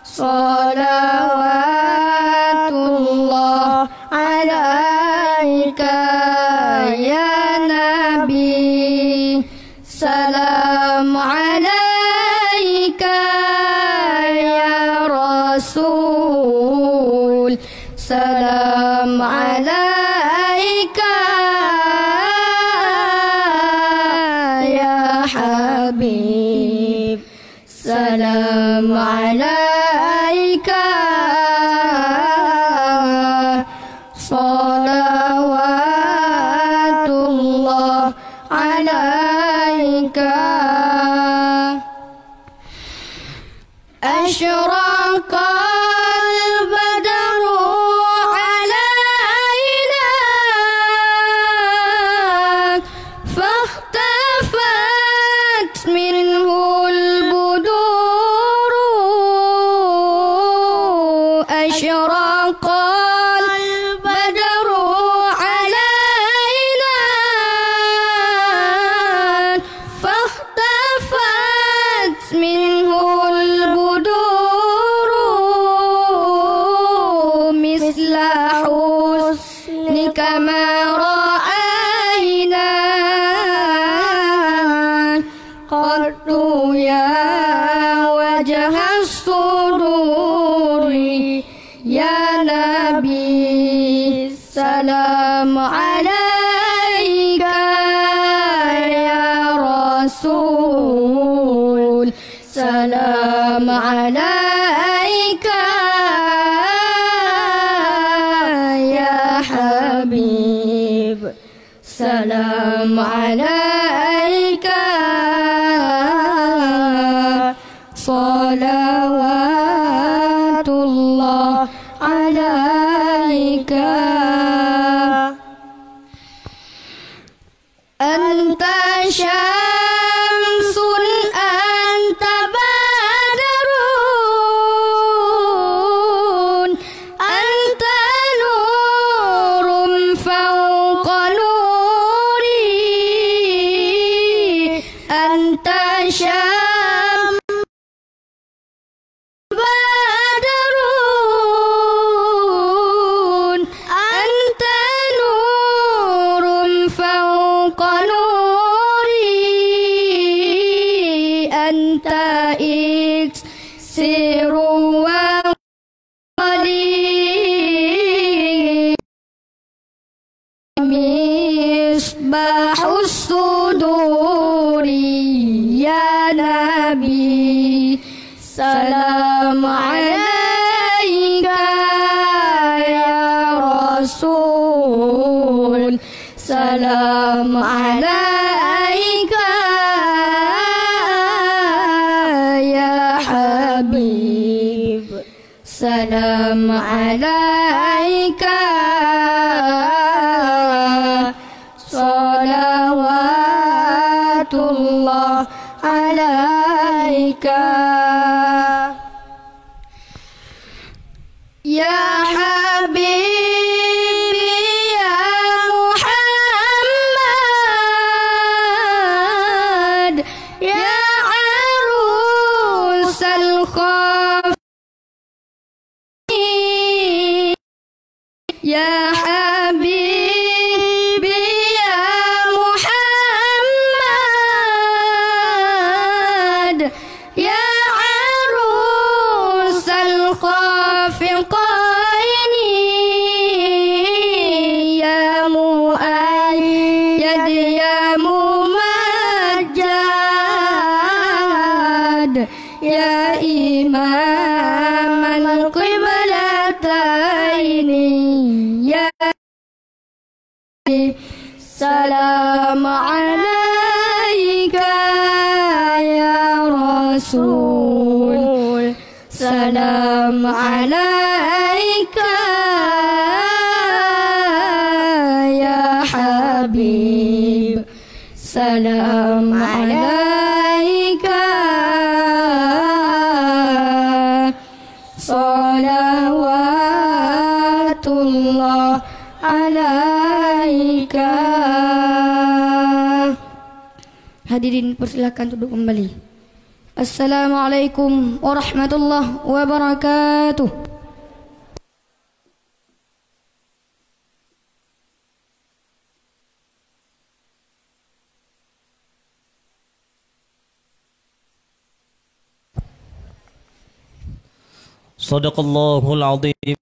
salawatullah alaika, ya Nabi. Salam alaika, ya Rasul. Salam alaika, ya Habib. Salam alaika, salawatullah alaika. أشرق البدر علينا فاختفت منه البدور. أشرق البدر علينا فاختفت منه البدور مثل حسنك ما رأينا قط يا وجه الصدور. يا نبي سلام عليك، يا رسول سلام عليك. عليك يا حبيب، سلام عليك، صلوات الله عليك. أنت شمس، أنت بدر، أنت نور فوق نوري، أنت شمس بدر، أنت نور فوق نوري، أنت إكسير وقليل. مصباح الصدور يا نبي، سلام عليك يا رسول، سلام عليك يا حبيب. سلام عليك، صلوات الله عليك. يا حبيبي يا محمد، يا عروس الخف يا حبيبي يا محمد، يا عروس الخافقين، يا مؤيد يا ممجد، يا إمام القبلتين، يا سلام عليك يا رسول، سلام عليك يا حبيب، سلام عليك، صلوات الله عليك. Hadirin, persilakan duduk kembali. Assalamualaikum warahmatullahi wabarakatuh. Sadaqallahul azim.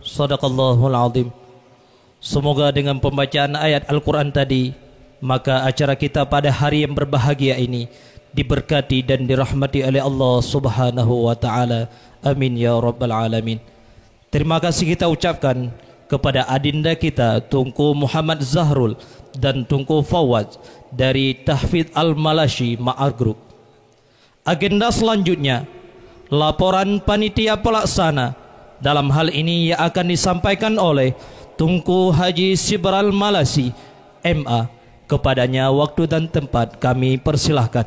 Sadaqallahul azim. Semoga dengan pembacaan ayat Al-Quran tadi, maka acara kita pada hari yang berbahagia ini diberkati dan dirahmati oleh Allah Subhanahu wa Ta'ala. Amin ya Rabbal Alamin. Terima kasih kita ucapkan kepada adinda kita Teungku Muhammad Zahrul dan Teungku Fawaz dari Tahfidz Al-Malasyi Ma'ar Group. Agenda selanjutnya, laporan panitia pelaksana. Dalam hal ini yang akan disampaikan oleh Teungku Haji Sibral Malasyi, M A. Kepadanya waktu dan tempat kami persilahkan.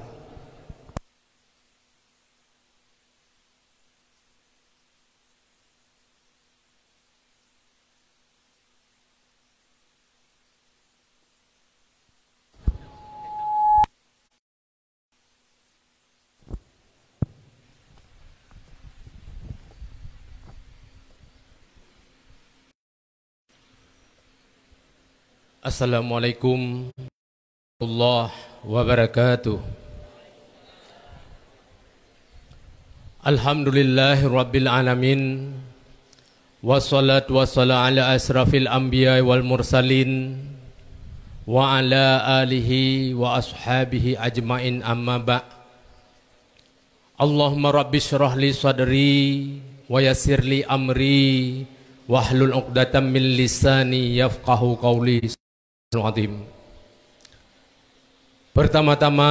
Assalamualaikum warahmatullahi wabarakatuh. Alhamdulillahirabbil alamin. Wassalatu wassalamu ala asyrafil anbiya wal mursalin, wa ala alihi wa ashabihi ajmain, amma ba'. Allahumma rabbi syrah li sadri wa yassir li amri wahlul uqdatam min lisani yafqahu qauli. Azim. Pertama-tama,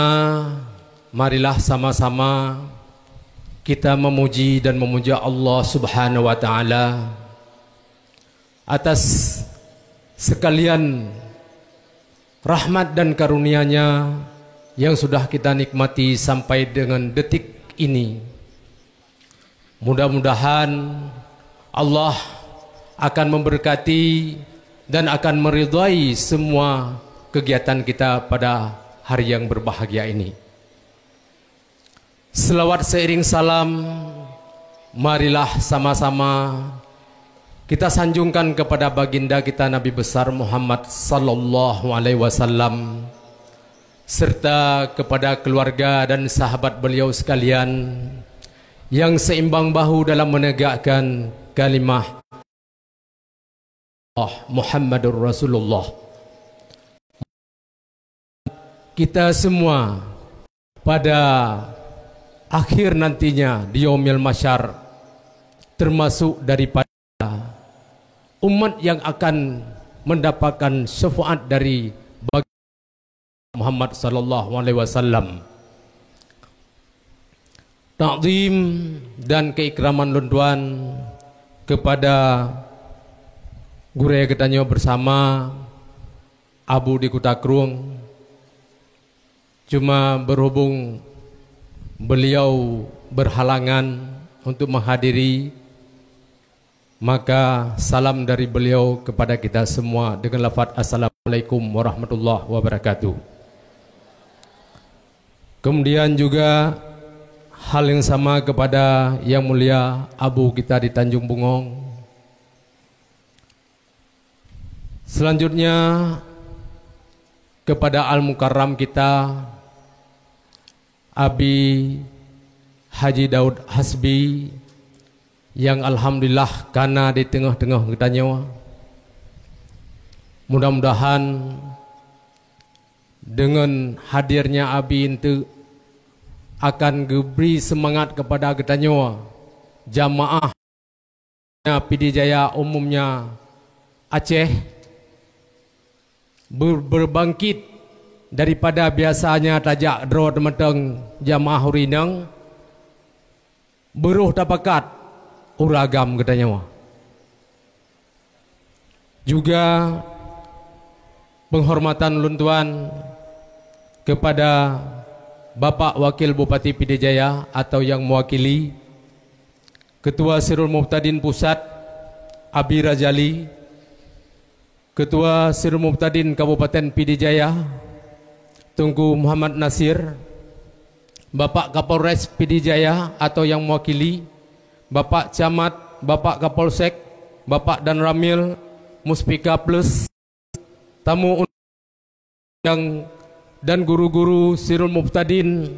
marilah sama-sama kita memuji dan memuja Allah Subhanahu wa Ta'ala atas sekalian rahmat dan karunia-Nya yang sudah kita nikmati sampai dengan detik ini. Mudah-mudahan Allah akan memberkati dan akan meridhai semua kegiatan kita pada hari yang berbahagia ini. Selawat seiring salam, marilah sama-sama kita sanjungkan kepada baginda kita Nabi besar Muhammad sallallahu alaihi wasallam, serta kepada keluarga dan sahabat beliau sekalian yang seimbang bahu dalam menegakkan kalimah Allah Muhammadur Rasulullah. Kita semua pada akhir nantinya di Yaumil Mahsyar termasuk daripada umat yang akan mendapatkan syafaat dari bagi Muhammad sallallahu alaihi wasallam. Takzim dan keikraman lôn tuan kepada gurée geutanyoe bersama Abu di Kuta Krueng. Cuma berhubung beliau berhalangan untuk menghadiri, maka salam dari beliau kepada kita semua dengan lafaz Assalamualaikum warahmatullahi wabarakatuh. Kemudian juga hal yang sama kepada Yang Mulia Abu kita di Tanjung Bungong. Selanjutnya kepada Al-Mukarram kita, Abi Haji Daud Hasbi, yang alhamdulillah kana di teungoh-teungoh geutanyoe. Mudah-mudahan dengan hadirnya Abi enteuk akan geubri seumangat kepada geutanyoe jamaah P D Jaya umumnya Aceh ber-, berbangkit daripada biasanya tajak droe teumatang jamaah ureueng inong, beurôh tapakat ureueng agam geutanyoe. Juga penghormatan lôn tuan kepada Bapak Wakil Bupati P D Jaya atau yang mewakili, Ketua Sirul Mubtadin Pusat, Abi Razali, Ketua Sirul Mubtadin Kabupaten P D Jaya, Teungku Muhammad Nasir, Bapak Kapolres P D Jaya atau yang mewakili, Bapak Camat, Bapak Kapolsek, Bapak Danramil, Muspika Plus, tamu undang dan guru-guru Sirul Mubtadin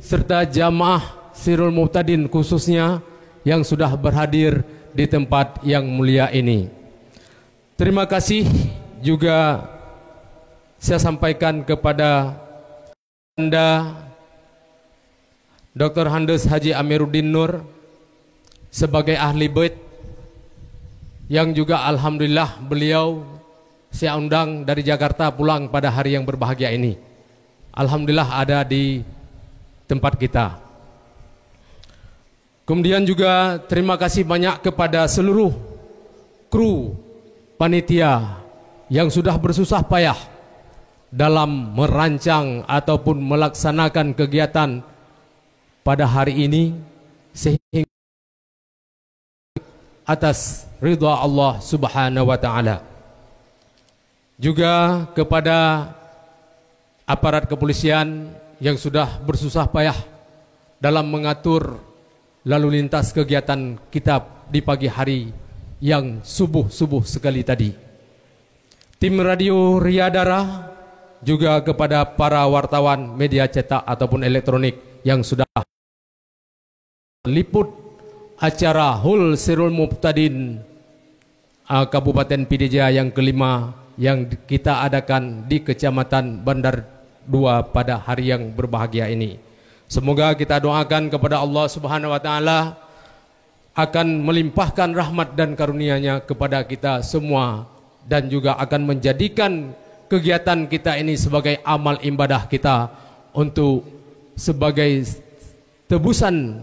serta jamaah Sirul Mubtadin khususnya yang sudah berhadir di tempat yang mulia ini. Terima kasih juga saya sampaikan kepada Anda, Doktor Handes Haji Amiruddin Nur, sebagai ahli bait yang juga alhamdulillah beliau saya undang dari Jakarta pulang pada hari yang berbahagia ini. Alhamdulillah ada di tempat kita. Kemudian juga terima kasih banyak kepada seluruh kru panitia yang sudah bersusah payah dalam merancang ataupun melaksanakan kegiatan pada hari ini, sehingga atas ridha Allah Subhanahu wa Ta'ala. Juga kepada aparat kepolisian yang sudah bersusah payah dalam mengatur lalu lintas kegiatan kita di pagi hari yang subuh-subuh sekali tadi. Tim Radio Ria Dara, juga kepada para wartawan media cetak ataupun elektronik yang sudah liput acara Hul Sirul Mubtadin, a, Kabupaten P D Jaya yang kelima yang kita adakan di Kecamatan Bandar Dua pada hari yang berbahagia ini. Semoga kita doakan kepada Allah Subhanahu wa Taala akan melimpahkan rahmat dan karunia-Nya kepada kita semua, dan juga akan menjadikan kegiatan kita ini sebagai amal ibadah kita untuk sebagai tebusan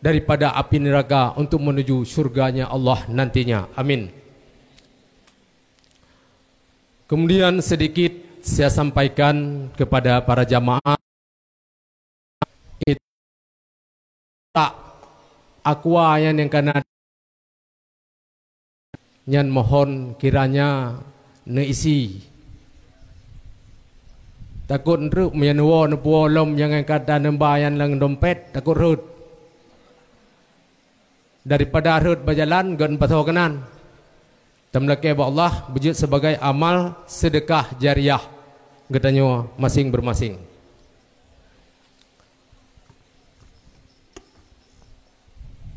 daripada api neraka untuk menuju syurga-Nya Allah nantinya. Amin. Kemudian sedikit saya sampaikan kepada para jamaah, tak aqua nyan nyang kana nyan mohon kiranya neuisi. Takot treuk meunyoe neuwoe neupuwoe lom nyang ka taneumba nyan lam dompet, takot rhot. Daripada rhot bak jalan, gét pasoe keunan. Tameulakée bak Allah beujeuet sebagai amal seudeukah jariah geutanyoe maséng-maséng.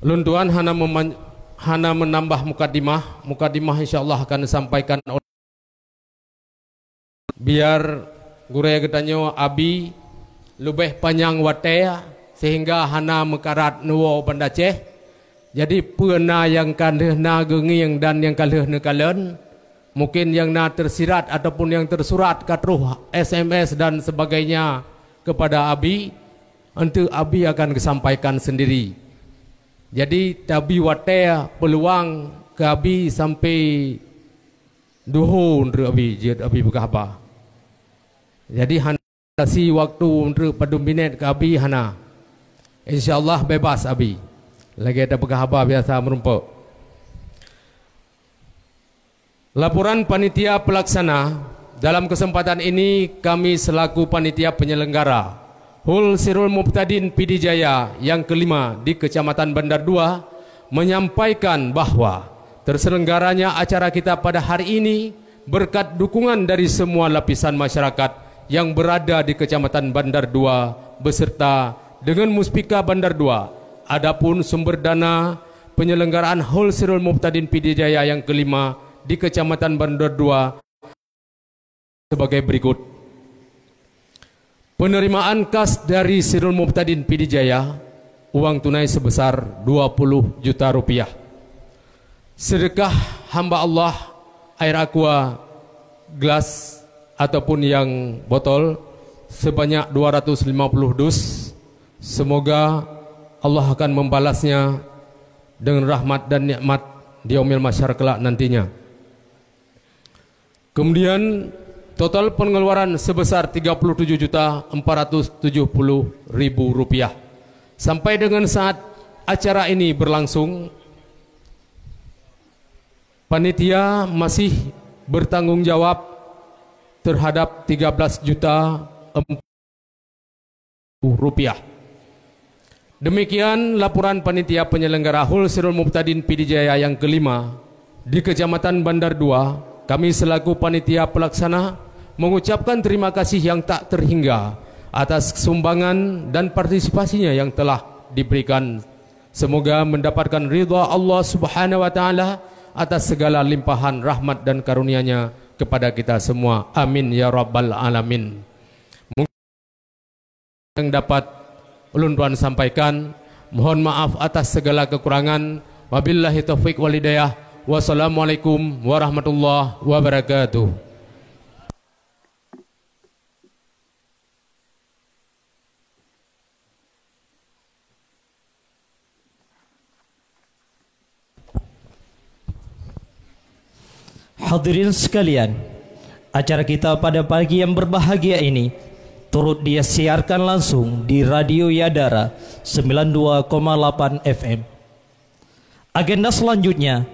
Lôn tuan hana meman-, hana meunambah mukadimah. Mukadimah insya Allah akan disampaikan oleh Biar gurée geutanyoe Abi leubeh panyang watée sehingga hana meukarat neuwoe Banda Aceh. Jadi peue na nyang ka lheueh na geungieng dan nyang ka lheueh neukalon, mungkin nyang na teusirat ataupun nyang teusurat ka troh S M S dan sebagainya kepada Abi, enteuk Abi akan geusampaikan sendiri. Jadi tabi watée peuluang keu Abi sampai duhô treuk Abi jeuet Abi peugah haba. Jadi hana batasi waktu treuk padum minét keu Abi hana. Insya Allah bebas Abi. Lagée tapeugah haba biasa meurumpok. Laporan panitia pelaksana, dalam kesempatan ini kami selaku panitia penyelenggara Hul Sirul Mubtadin Pidie Jaya yang kelima di Kecamatan Bandar Dua menyampaikan bahwa terselenggaranya acara kita pada hari ini berkat dukungan dari semua lapisan masyarakat yang berada di Kecamatan Bandar Dua beserta dengan Muspika Bandar Dua. Adapun sumber dana penyelenggaraan Hul Sirul Mubtadin Pidie Jaya yang kelima di Kecamatan Bandar Dua sebagai berikut. Penerimaan kas dari Sirul Mubtadin Pidie Jaya, uang tunai sebesar dua puluh juta rupiah. Sedekah hamba Allah, air aqua, gelas ataupun yang botol, sebanyak dua ratus lima puluh dus. Semoga Allah akan membalasnya dengan rahmat dan nikmat di yaumil mahsyar kelak nantinya. Kemudian, total pengeluaran sebesar tiga puluh tujuh juta empat ratus tujuh puluh ribu rupiah. Sampai dengan saat acara ini berlangsung, panitia masih bertanggung jawab terhadap tiga belas juta rupiah. Demikian laporan panitia penyelenggara Hul Sirul Mubtadin Pidie Jaya yang kelima di Kecamatan Bandar Dua. Kami selaku panitia pelaksana mengucapkan terima kasih yang tak terhingga atas sumbangan dan partisipasinya yang telah diberikan. Semoga mendapatkan ridha Allah Subhanahu wa Taala atas segala limpahan rahmat dan karunia-Nya kepada kita semua. Amin ya rabbal alamin. Nyang dapat ulôn tuan sampaikan. Mohon maaf atas segala kekurangan. Wabillahi taufiq wal hidayah. Wassalamualaikum warahmatullahi wabarakatuh. Hadirin sekalian, acara kita pada pagi yang berbahagia ini turut disiarkan langsung di Radio Yadara sembilan dua koma delapan F M. Agenda selanjutnya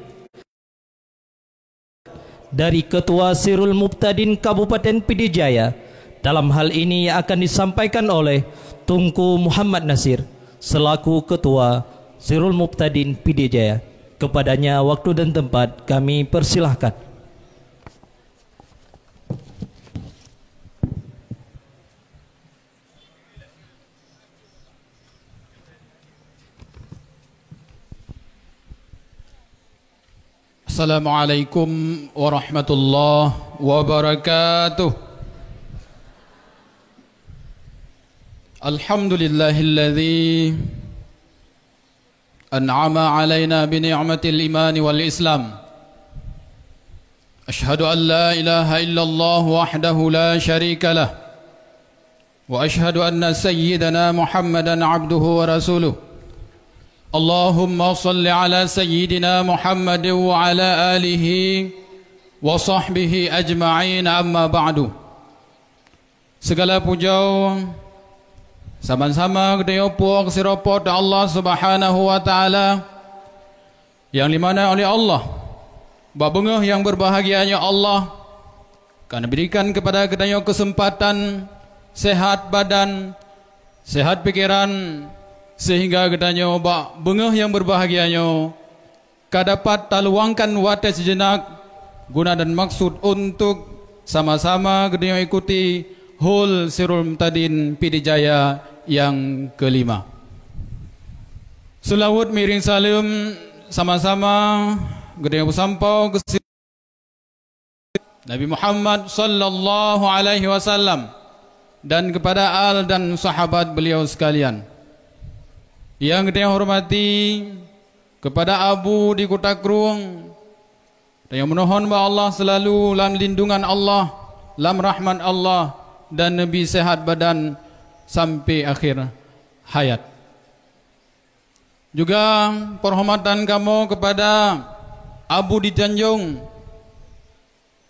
dari Ketua Sirul Mubtadin Kabupaten Pidie Jaya. Dalam hal ini akan disampaikan oleh Teungku Muhammad Nasir selaku Ketua Sirul Mubtadin Pidie Jaya. Kepadanya waktu dan tempat kami persilahkan. Assalamualaikum warahmatullahi wabarakatuh. الحمد لله الذي أنعم علينا بنعمة الإيمان والإسلام. أشهد أن لا إله إلا الله وحده لا شريك له، وأشهد أن سيدنا محمدا عبده ورسوله. اللهم صل على سيدنا محمد وعلى آله وصحبه أجمعين، أما بعد. Segala puja sama-sama geutanyoe puwoe keu sidroe Po teu Allah Subhanahu wa Ta'ala, nyang dimana oleh Allah, bak beungoh nyang berbahagia nyoe Allah ka neuberikan kepada geutanyoe keuseumpatan sehat badan, sehat pikeran, sehingga geutanyoe bak beungoh nyang berbahagia nyoe ka dapat taluangkan watée sijenak guna dan maksud untuk sama-sama geutanyoe ikuti Hol Sirul Mubtadin Pidijaya nyang keulima. Seulaweuet miring saleuem sama-sama geutanyoe peusampoe keu Nabi Muhammad sallallahu alaihi wasallam dan kepada al dan sahabat beliau sekalian. Nyang geutanyoe hormati, kepada Abu di Kuta Krueng, tanyoe meunohon bak Allah seulalu lam lindungan Allah, lam rahmat Allah, dan neubi sehat badan sampai akhir hayat. Juga peuhormatan kamoe kepada Abu di Tanjong,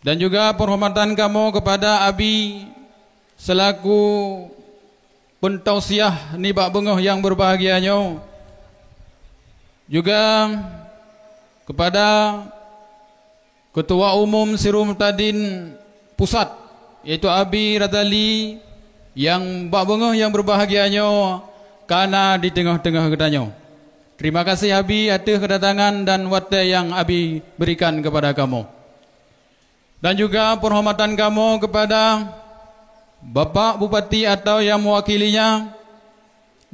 dan juga peuhormatan kamoe kepada Abi selaku peutausiah nibak beungoh nyang berbahagia nyoe. Juga kepada Ketua Umum Sirul Mubtadin Pusat, yaitu Abi Razali, nyang bak beungoh nyang berbahagia nyoe ka na di teungoh-teungoh geutanyoe. Terima kasih Abi ateueh kedatangan dan watée nyang Abi berikan kepada kamoe. Dan juga peuhormatan kamoe kepada Bapak Bupati atau nyang meuwakilinya,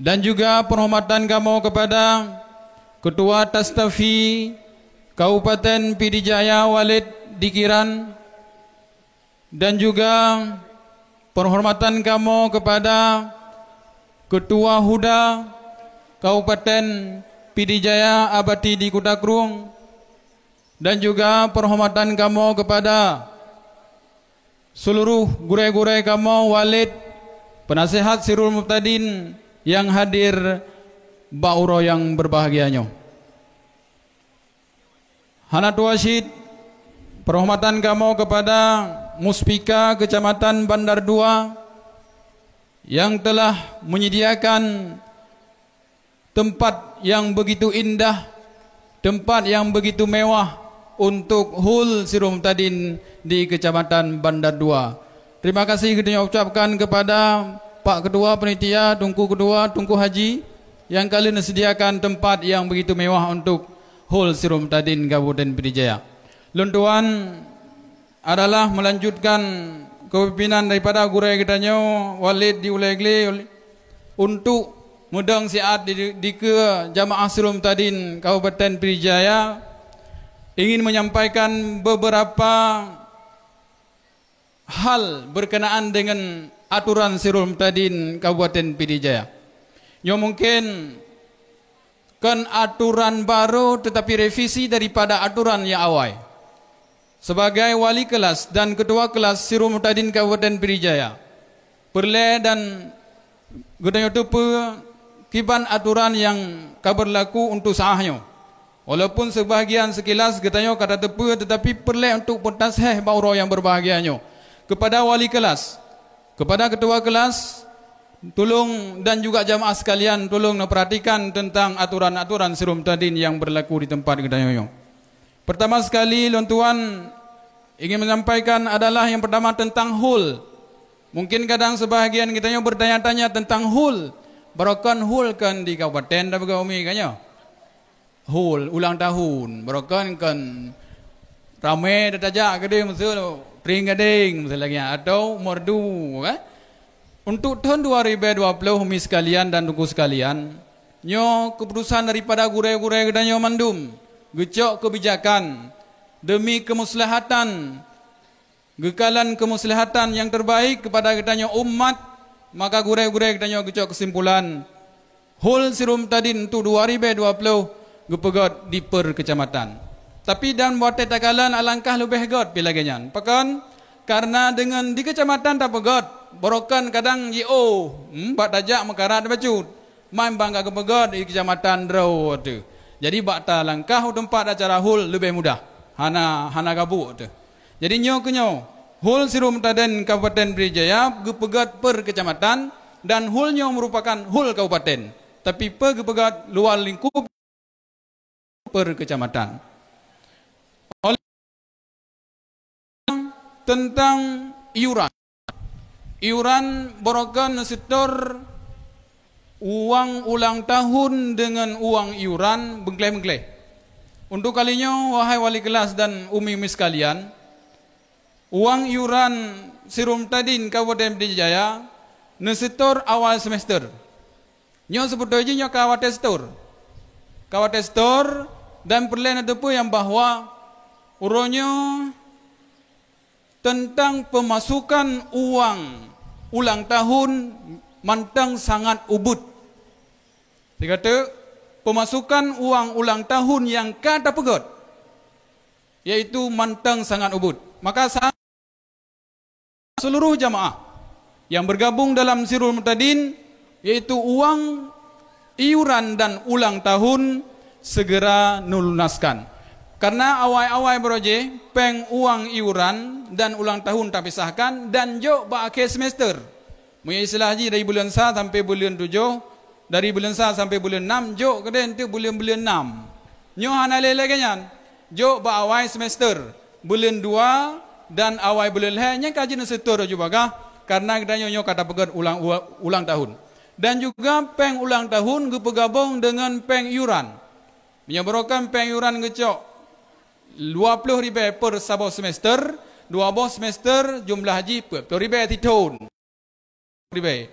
dan juga peuhormatan kamoe kepada Ketua Tastafi Kabupaten Pidijaya Walid di Kiran, dan juga peuhormatan kamoe kepada Ketua Huda Kabupaten Pidijaya Abati di Kuta Krueng, dan juga peuhormatan kamoe kepada seuluruh gurée-gurée kamoe, walid, peunasihat Sirul Mubtadin nyang hadir bak uroe nyang berbahagia nyoe. Hana tuwoe cit peuhormatan kamoe kepada Muspika Keucamatan Bandar Dua nyang telah menyediakan teumpat nyang beugitu indah, teumpat nyang beugitu mewah untuk Hol Sirul Mubtadin di Keucamatan Bandar Dua. Terima kasih geutanyoe ucapkan kepada Pak Ketua Panitia, Teungku Ketua, Teungku Haji, nyang ka lheueh neuseudiakan teumpat nyang beugitu mewah untuk Hol Sirul Mubtadin Kabupaten Pidijaya. Lôn tuan adalah melanjutkan kepimpinan daripada gurée geutanyoe, Walid di Ulée Glé, untuk meudong siat di, dikeue jamaah Sirul Mubtadin Kabupaten Pidijaya, ingin menyampaikan beberapa hal berkenaan dengan aturan Sirul Mubtadin Kabupaten Pidijaya. Nyoe mungkin kon aturan baru, tetapi revisi daripada aturan nyang awai. Sebagai wali kelas dan ketua kelas Sirul Mubtadin Kabupaten Pidijaya, peureulée dan geutanyoe teupeue kiban aturan nyang ka beurlaku untuk saát nyoe. Walaupun seubahagian seukilas geutanyoe ka tateupeue, tetapi peureulée untuk peutashéh bak uroe nyang berbahagia nyoe. Kepada wali kelas, kepada ketua kelas, tulông dan juga jamaah sekalian, tulông neupeuratikan teuntang aturan-aturan Sirul Mubtadin nyang beurlaku di teumpat geutanyoe nyoe. Pertama sekali, lôn tuan ingin menyampaikan adalah yang pertama tentang hol. Mungkin kadang sebahagian geutanyoe bertanya-tanya tentang hol. Barokon hol kon di kabupaten tapeugah umi ka nyoe. Hol ulang tahun, barokon kon ramé tatajak keudeh meuseu Tring Gadeng meuseu lagée nyan, atau Merdu, kan? Untuk tahun dua ribu dua puluh, umi sekalian dan teungku sekalian, nyoe keputusan daripada gurée-gurée geutanyoe mandum geucok keubijakan demi kemeuseuliahatan, geukalon kemeuseuliahatan nyang terbaik kepada geutanyoe umat Maka gurée-gurée geutanyoe geucok keusimpulan, hol Sirom Tadin untuk dua ribée dua ploh geupeugét di per keucamatan. Tapi dan watée takalon alangkah leubeh gét pi lagée nyan. Pakon? Kareuna deungon di keucamatan tapeugét, barokon kadang jiôh, hmm, bak tajak meukarat bacut. Man ban ka geupeugét di keucamatan droe teuh. Jadi bak talangkah u teumpat acara hol leubeh mudah. Hana, hana gabuk teuh. Jadi nyoe keuh nyoe, hol Sirom Tadin Kabupaten Pidie Jaya geupeugét per keucamatan dan hol nyoe meurupakan hol kabupaten, tapi peu geupeugét luwa lingkup per keucamatan. Oleh teuntang iuran. Iuran barokon neusetor uang ulang tahun deungon uang iuran beungkléh-beungkléh. Untuk kali nyoe, wahai wali keulas dan umi-umi sekalian, uang iuran Sirom Tadin Kabupaten Pidie Jaya neusetor awai semester. Nyoe seubeutôi jih nyoe ka watée setor. Ka watée setor dan peureulée neuteupeue nyang bahwa uroe nyoe teuntang peumasukan uang ulang tahun mantong sangat ubit. Sigateuk, peumasukan uang ulang tahun nyang ka tapeugét, yaitu mantong sangat ubit. Maka sa-, seluruh jamaah yang bergabung dalam Sirom Tadin, yaitu uang iuran dan ulang tahun, segera neulunaskan. Karena awai-awai baroe jih, péng uang iuran dan ulang tahun tapisahkan dan jok bak akhé semester. Meunyoe istilah jih dari buleuen sa sampai buleuen tujoh, dari buleuen sa sampai buleuen nam, jok keudeh eunteuk buleuen-buleuen nam. Nyoe hana lé lagée nyan. Jok bak awai semester, buleuen dua dan awai buleuen lhée, nyan ka jeuet neusetor laju bagaih, kareuna geutanyoe nyoe ka tapeugét ulang, ulang tahun. Dan juga péng ulang tahun geupeugabong deungon péng iuran. Meunyoe barokon péng iuran geucok dua ploh ribée per saboh semester, dua boh semester jumlah jih peuet ploh ribée sithon. Ribée.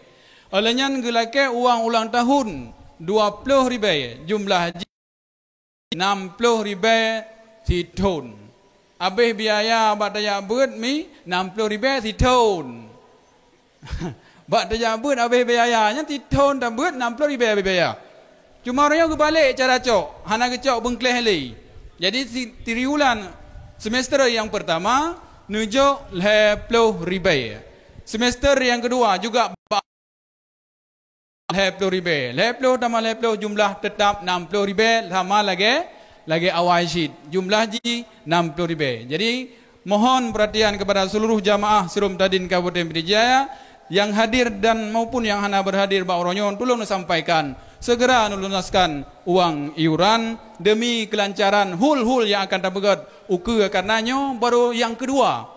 Óh lheueh nyan geulakée uang ulang tahun dua ploh ribée, jumlah jih nam ploh ribée sithon. Abéh biaya bak tajak beuet mi nam ploh ribée sithon. Bak tajak beuet abéh biaya, nyan sithon tabeuet nam ploh ribée abéh biaya. Cuma uroe nyoe geubalek cara cok, hana geucok beungkléh lé. Jadi si-, triwulan semester nyang peurtama neujok lhée ploh ribée. Semester nyang keudua juga ba-, lhée ploh ribée. Lhée ploh tamah lhée ploh jumlah teutap nam ploh ribée sama lagée, lagée awai cit. Jumlah jih nam ploh ribée. Jadi, mohon perhatian kepada seluruh jamaah Sirom Tadin Kabupaten Pidie Jaya yang hadir dan maupun yang hana berhadir bak uroe nyoe, tulông neusampaikan, segera neulunaskan uang iuran demi kelancaran hol-hol nyang akan tapeugét ukeue, karena nyoe baru nyang keudua.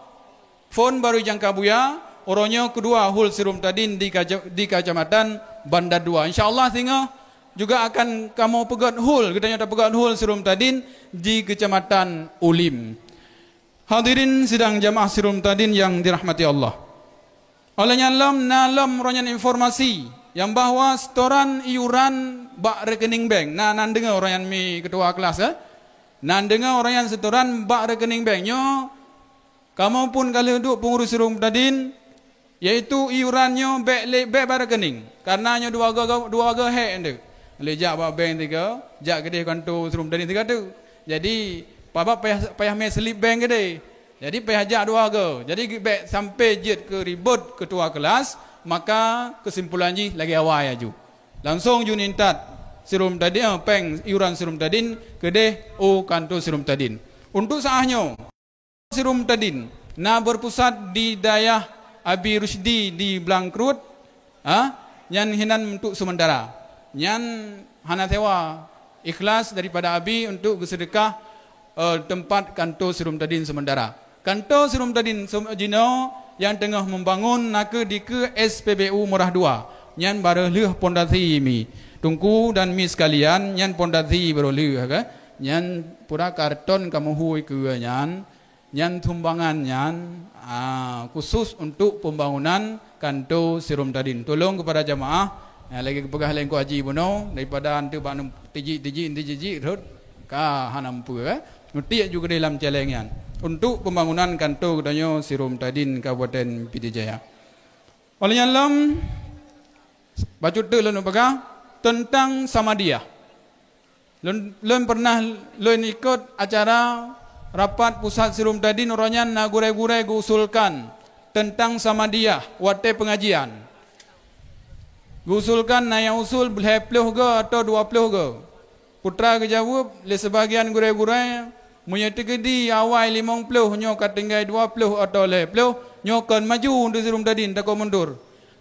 Phon baru nyang ka buya, uroe nyoe keudua hol Sirom Tadin di kaja-, di Kacamatan Banda Dua. Insya Allah singoh juga akan kamoe peugét hol, geutanyoe tapeugét hol Sirom Tadin di Kecamatan Ulim. Hadirin sidang jamaah Sirom Tadin yang dirahmati Allah. Óh lheueh nyan lom, na lom uroe nyan informasi nyang bahwa setoran iuran bak rekening bank. Na, na neudeungoe uroe nyan mi ketua kelas, eh? Na neudeungoe uroe nyan setoran bak rekening bank. Nyoe kamoe phon ka lheueh duek peungurus Sirom Tadin, yaitu iuran nyoe bék lé, bék bak rekening. Karena nyoe dua go, dua go hék eunteuk. Lé jak bak bank tiga, jak keudeh kanto Sirom Tadin tiga tu. Jadi, pabab payah, payah mé slip bank keudeh. Jadi, payah jak dua go. Jadi, bék sampai jeuet keu ribot ketua kelas, maka kesimpulan jih lagée awai laju. Langsong ju intat Sirom Tadin, eh, péng iuran Sirom Tadin keudeh u kanto Sirom Tadin. Untuk saat nyoe, Sirom Tadin na berpusat di dayah Abi Rusdi di Blangkruet, ha? Nyan hinan untuk sementara. Nyan hana sewa, ikhlas daripada Abi untuk geuseudekah, eh, teumpat kanto Sirom Tadin sementara. Kanto Sirom Tadin sem-, jinoe nyang teungoh meubangon nakeuh dikeue S P B U Meurah Dua. Nyan barô lheueh pondasi mi. Teungku dan mi sekalian, nyan pondasi barô lheueh, ka? Nyan pura karton kamoe hui keue nyan. Nyan sumbangan nyan, a, khusus untuk pembangunan kanto Sirom Tadin. Tolong kepada jamaah, a, lagée geupeugah lé Teungku Haji bunoe, daripada eunteuk bak tijik-tijik, eunteuk jijik rhot, ka hana meupeue, eh. Meutik ju keudeh lam celeng nyan. Untuk pembangunan kanto geutanyoe Sirom Tadin Kabupaten Pidie Jaya. Óh lheueh nyan lom, Bacut teuk lôn peugah teuntang Samadiyah. Lôn, lôn pernah lôn ikot acara rapat pusat Sirom Tadin, uroe nyan na gurée-gurée geuusulkan teuntang Samadiyah watée peungajian. Geuusulkan na nyang usul lhée ploh goe atawa dua ploh goe. Putra geujaweueb lé sibagian gurée-gurée, meunyoe teukeudi awai limong ploh nyoe ka tinggai dua ploh atawa lhée ploh, nyoe kon maju di Sirom Tadin, takot mundur.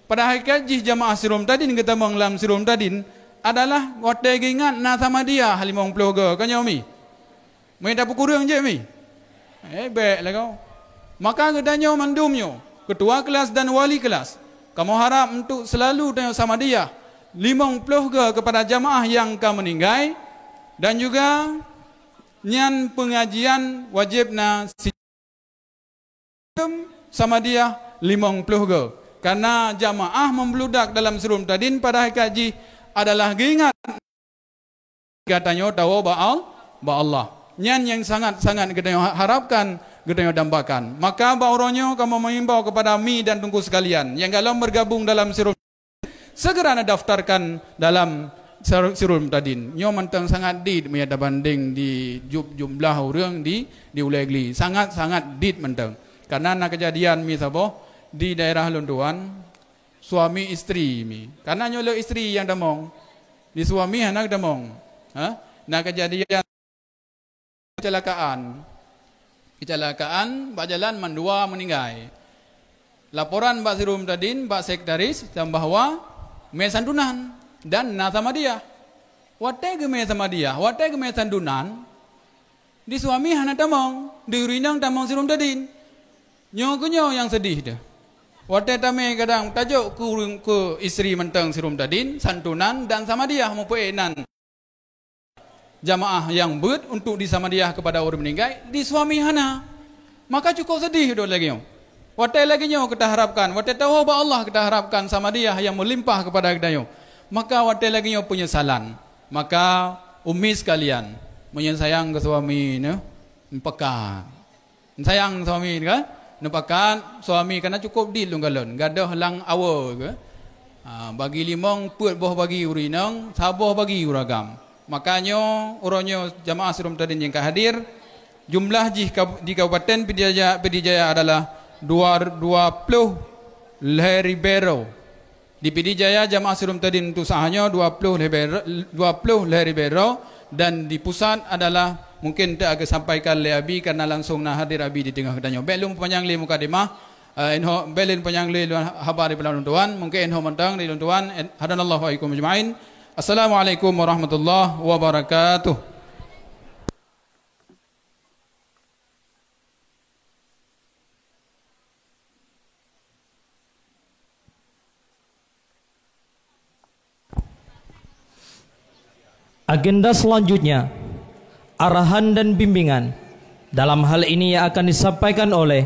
Padahai ka jih jamaah Sirom Tadin geutamong lam Sirom Tadin adalah watée geuingat na Samadiyah limong ploh goe, ka nyoe mi. Meunyoe tapeukureueng jeuet mi. Eh, bék lagoe. Maka geutanyoe mandum nyoe, ketua kelas dan wali kelas, kamoe harab untuk selalu tanyoe Samadiyah limong ploh goe kepada jamaah nyang ka meuninggai, dan juga nyan peungajian wajéb na si- Samadiyah limong ploh goe. Karena jamaah meubludak dalam Sirom Tadin padahai ka jih adalah geuingat geutanyoe tawoe bak Al-, bak Allah. Nyan nyang sangat-sangat geutanyoe ha-, harapkan, geutanyoe dambakan. Maka bak uroe nyoe kamoe meuimbau kepada mi dan teungku sekalian nyang golom bergabung dalam Sirom, segera neudaftarkan dalam Sir-, Sirom Tadin. Nyoe mantong sangat dit meunyoe tabandeng di ju-, jumlah ureuëng di, di Ulée Gli. Sangat-sangat dit mantong. Karena na keujadian mi saboh di daerah lôn tuan, suami istri mi. Karena nyoe lé istri nyang tamong. Di suami hana tamong. Ha? Na keujadian kecelakaan. Kecelakaan bak jalan mandua meuninggai. Laporan bak Sirom Tadin, bak sekretaris, dan bahwa mé santunan dan na Samadiyah. Watée geumé Samadiyah, watée geumé santunan, di suami hana tamong, di ureuëng inong tamong Sirom Tadin. Nyoe keuh nyoe nyang seudeh teuh. Watée tamé kadang tajok keu ureuëng, keu istri mantong Sirom Tadin, santunan dan Samadiyah meupeuék nan jamaah nyang beuet untuk di Samadiyah kepada ureuëng meuninggai, di suami hana. Maka cukup seudeh dok lagée nyoe. Watée lagée nyoe keutaharapkan, watée tawoe bak Allah keutaharapkan Samadiyah nyang meulimpah kepada geutanyoe. Maka watée lagée nyoe peunyesalan. Maka umi sekalian, meunyoe sayang keu suami neuh, meupakat. Sayang suami kan? Neupakat suami kana cukup dit lôn galon, gadôh lam awoe ke. Ha, bagi limong peuet boh bagi ureuëng inong, saboh bagi ureuëng agam. Maka nyoe, uroe nyoe jamaah Sirom Tadin nyang ka hadir, jumlah jih kab-, di Kabupaten Pidie Jaya, Pidie Jaya adalah dua, dua ploh lhée ribée droe. Di Pidie Jaya jamaah Sirom Tadin untuk saat nyoe dua ploh lhée bée ro-, dua ploh lhée ribée droe, dan di pusat adalah mungkin teuk akan sampaikan lé Abi karena langsung na hadir Abi di teungoh geutanyoe. Bék lôn peupanyang lé mukadimah, eh, inho bék lôn peupanyang lé haba di lôn tuan, mungkin inho mantong di lôn tuan, eh, hadanallahu wa iyyakum ajma'in. Assalamualaikum warahmatullahi wabarakatuh. Agenda selanjutnya, arahan dan bimbingan dalam hal ini yang akan disampaikan oleh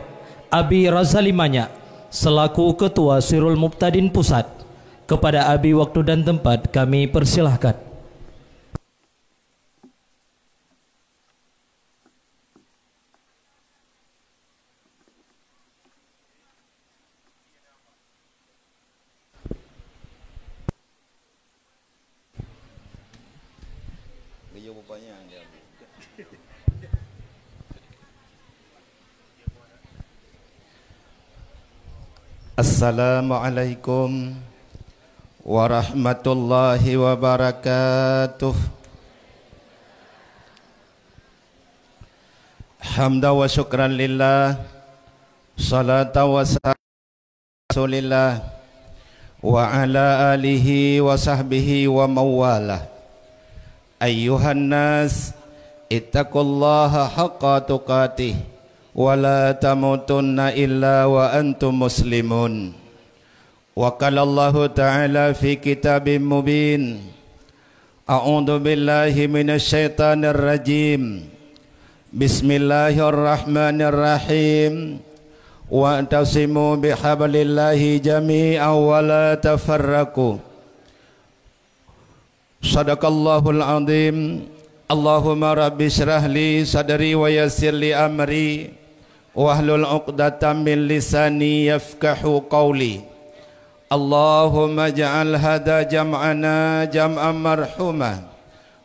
Abi Razali Manyak selaku Ketua Sirul Mubtadin Pusat. Kepada Abi, waktu dan tempat kami persilahkan. Assalamualaikum warahmatullahi wabarakatuh. Hamdan wa syukran lillah, salatan wa salam Rasulillah, wa ala alihi wa sahbihi wa mawalah. Ayyuhan nas, ittaqullaha haqqa tuqatih, wa la tamutunna illa wa antum muslimun. Wa qala Allahu ta'ala fi kitabim mubin. A'udzu billahi minasy syaithanir rajim. Bismillahirrahmanirrahim. Wa'tasimu bihablillahi jami'an wa la tafarraqu. Sadaqallahul azim. Allahumma rabbi syrah li sadri wa yassir li amri wahlul uqdatam min lisani yafqahu qawli. Allahumma ja'al hadza jam'ana jam'an marhuma,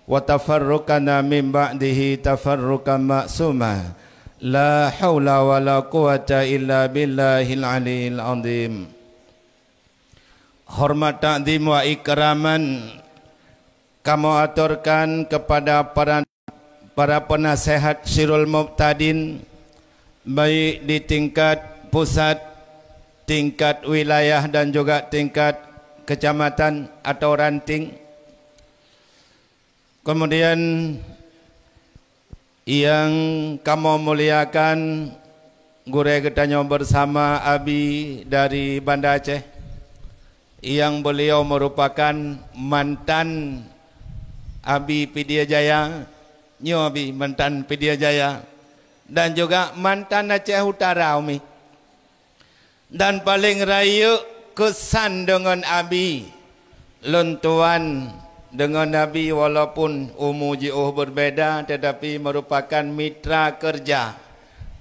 wa tafarruqana min ba'dihi tafarruqan ma'suma. La haula wa la quwwata illa billahil aliyil azim. Hormat, takzim wa ikraman kamoe aturkan kepada para, para penasehat Sirul Mubtadin, baik di tingkat pusat, tingkat wilayah dan juga tingkat kecamatan atau ranting. Kemudian yang kamoe muliakan, gurée geutanyoe bersama Abi dari Banda Aceh, yang beliau merupakan mantan Abi Pidie Jaya, nyoe Abi mantan Pidie Jaya, dan juga mantan Aceh Utara, Umi. Dan paleng rayeuk keusan deungon Abi. Lôn tuan deungon Abi walaupun umu jiôh berbeda, tetapi merupakan mitra kerja.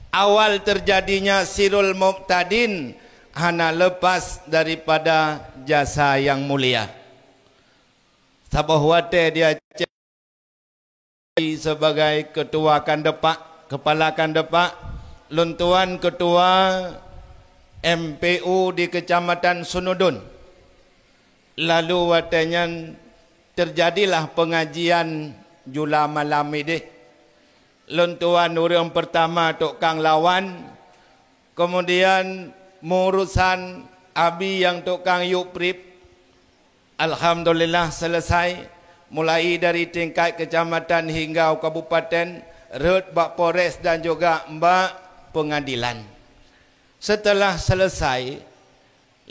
Awal terjadinya Sirul Mubtadin hana lepas daripada jasa yang mulia. Saboh watée di Aceh sebagai ketua Kandepak, kepala Kandepak, lôn tuan ketua M P U di Kecamatan Sunudon. Lalu watée nyan terjadilah pengajian jula malam idéh. Lôn tuan ureuëng pertama tukang lawan, kemudian meurusan Abi nyang tukang yub prib. Alhamdulillah selesai, mulai dari tingkat kecamatan hingga kabupaten, rot bak Polres dan juga bak pengadilan. Setelah selesai,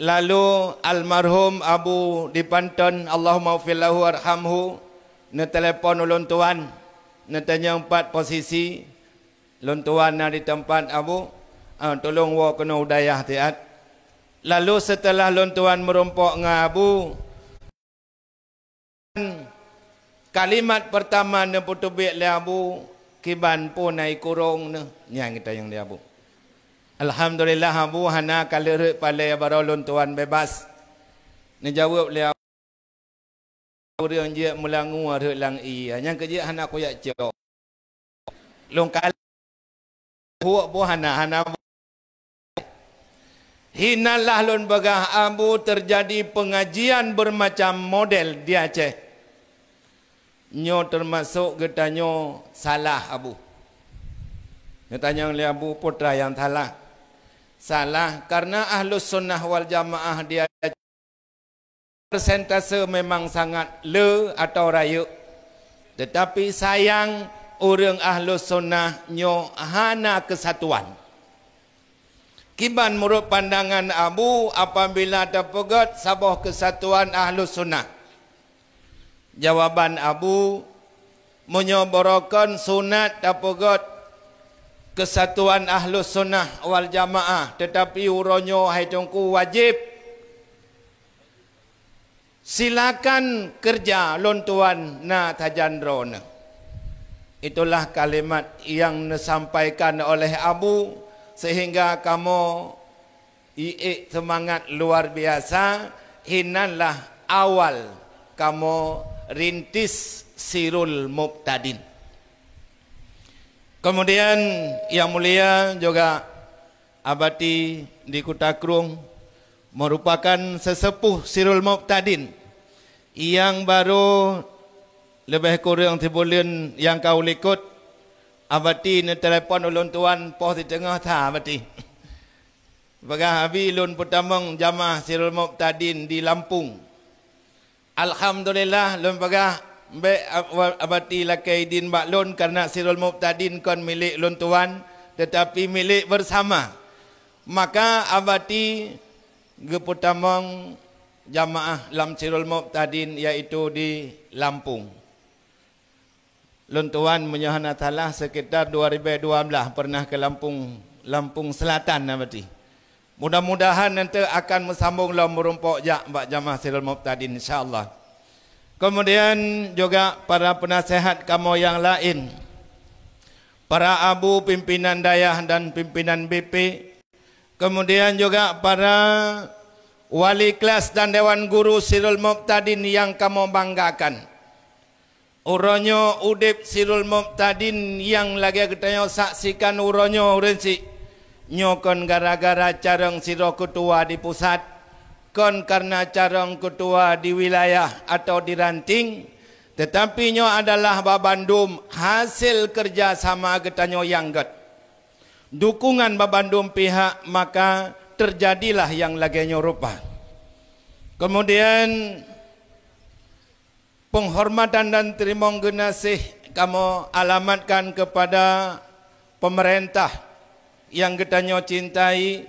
lalu almarhum Abu Dipanton, Allahumma ghfir lahu warhamhu, neutelepon ulôn tuan, neutanyong pat posisi, lôn tuan na di teumpat Abu, ah, tulông woe keunoe u dayah siat. Lalu setelah lôn tuan meurumpok ngon Abu, kalimat pertama neupeuteubiet lé Abu, "Kiban peue na ikurong neuh?" Nyan geutanyong lé Abu. Alhamdulillah, Abu hana ka lheueh rhot palée baroe lôn tuan bebas. Neujaweueb lé Abu, "Ureuëng jeuet meulangue rhot lam ié, nyang keu jeuet hana kujak cok." Lôn kalon buet boh hana, hana. Hinan lah lôn peugah Abu, terjadi pengajian bermacam model di Aceh. Nyoe termasuk geutanyoe salah, Abu. Neutanyong lé Abu, "Peue teuma nyang salah?" Salah karena Ahlus Sunnah wal Jamaah di Aceh persentase memang sangat le atau rayeuk, tetapi sayang ureuëng Ahlus Sunnah nyoe hana keusatuan. Kiban meunurot pandangan Abu apabila tapeugét saboh keusatuan Ahlus Sunnah? Jawaban Abu, meunyoe barokon sunat tapeugét keusatuan Ahlus Sunnah wal Jamaah, tetapi uroe nyoe hai Teungku wajéb. Silakan kerja lôn tuan na sajan droeneuh. Itulah kalimat yang neusampaikan oleh Abu, sehingga kamoe iék seumangat luar biasa. Hinanlah awal kamoe rintis Sirul Mubtadin. Kemudian, yang mulia juga Abati di Kuta Krueng merupakan sesepuh Sirul Mubtadin yang baru leubeh kureueng sibuleuen nyang ka u likot. Abati neutelepon ulôn tuan poh siteungoh sa Abati. Peugah, "Abi, lôn peutamong jamaah Sirul Mubtadin di Lampung." Alhamdulillah, lôn peugah, bék Ab-, Abati lakée idin bak lôn, karena Sirul Mubtadin kon milék lôn tuan, tetapi milék bersama. Maka Abati geupeutamong jamaah lam Sirul Mubtadin, yaitu di Lampung. Lôn tuan, meunyoe hana salah, sekitar dua ribu dua belas pernah ke Lampung, Lampung Selatan, Abati. Mudah-mudahan nanti akan meusambong lom meurumpok jak bak jamaah Sirul Mubtadin, insya Allah. Kemudian juga para penasehat kamoe yang lain, para abu pimpinan dayah dan pimpinan B P, kemudian juga para Wali kelas dan dewan guru Sirul Mubtadin nyang kamoe banggakan. Uroe nyoe udeb Sirul Mubtadin nyang lagée geutanyoe saksikan uroe nyoe ureuëng syiek. Nyoe kon gara-gara carông sidroe keutua di pusat, kon kareuna carông keutua di wilayah atawa di ranting, teutapi nyoe adalah babandum hasil keureuja sama geutanyoe nyang gét. Dukungan babandum pihak, maka teujadilah nyang lagée nyoe rupa. Keumudian, peunghormatan dan teurimong geunaséh kamoe alamatkan keupada peumeurintah nyang geutanyoe cintai,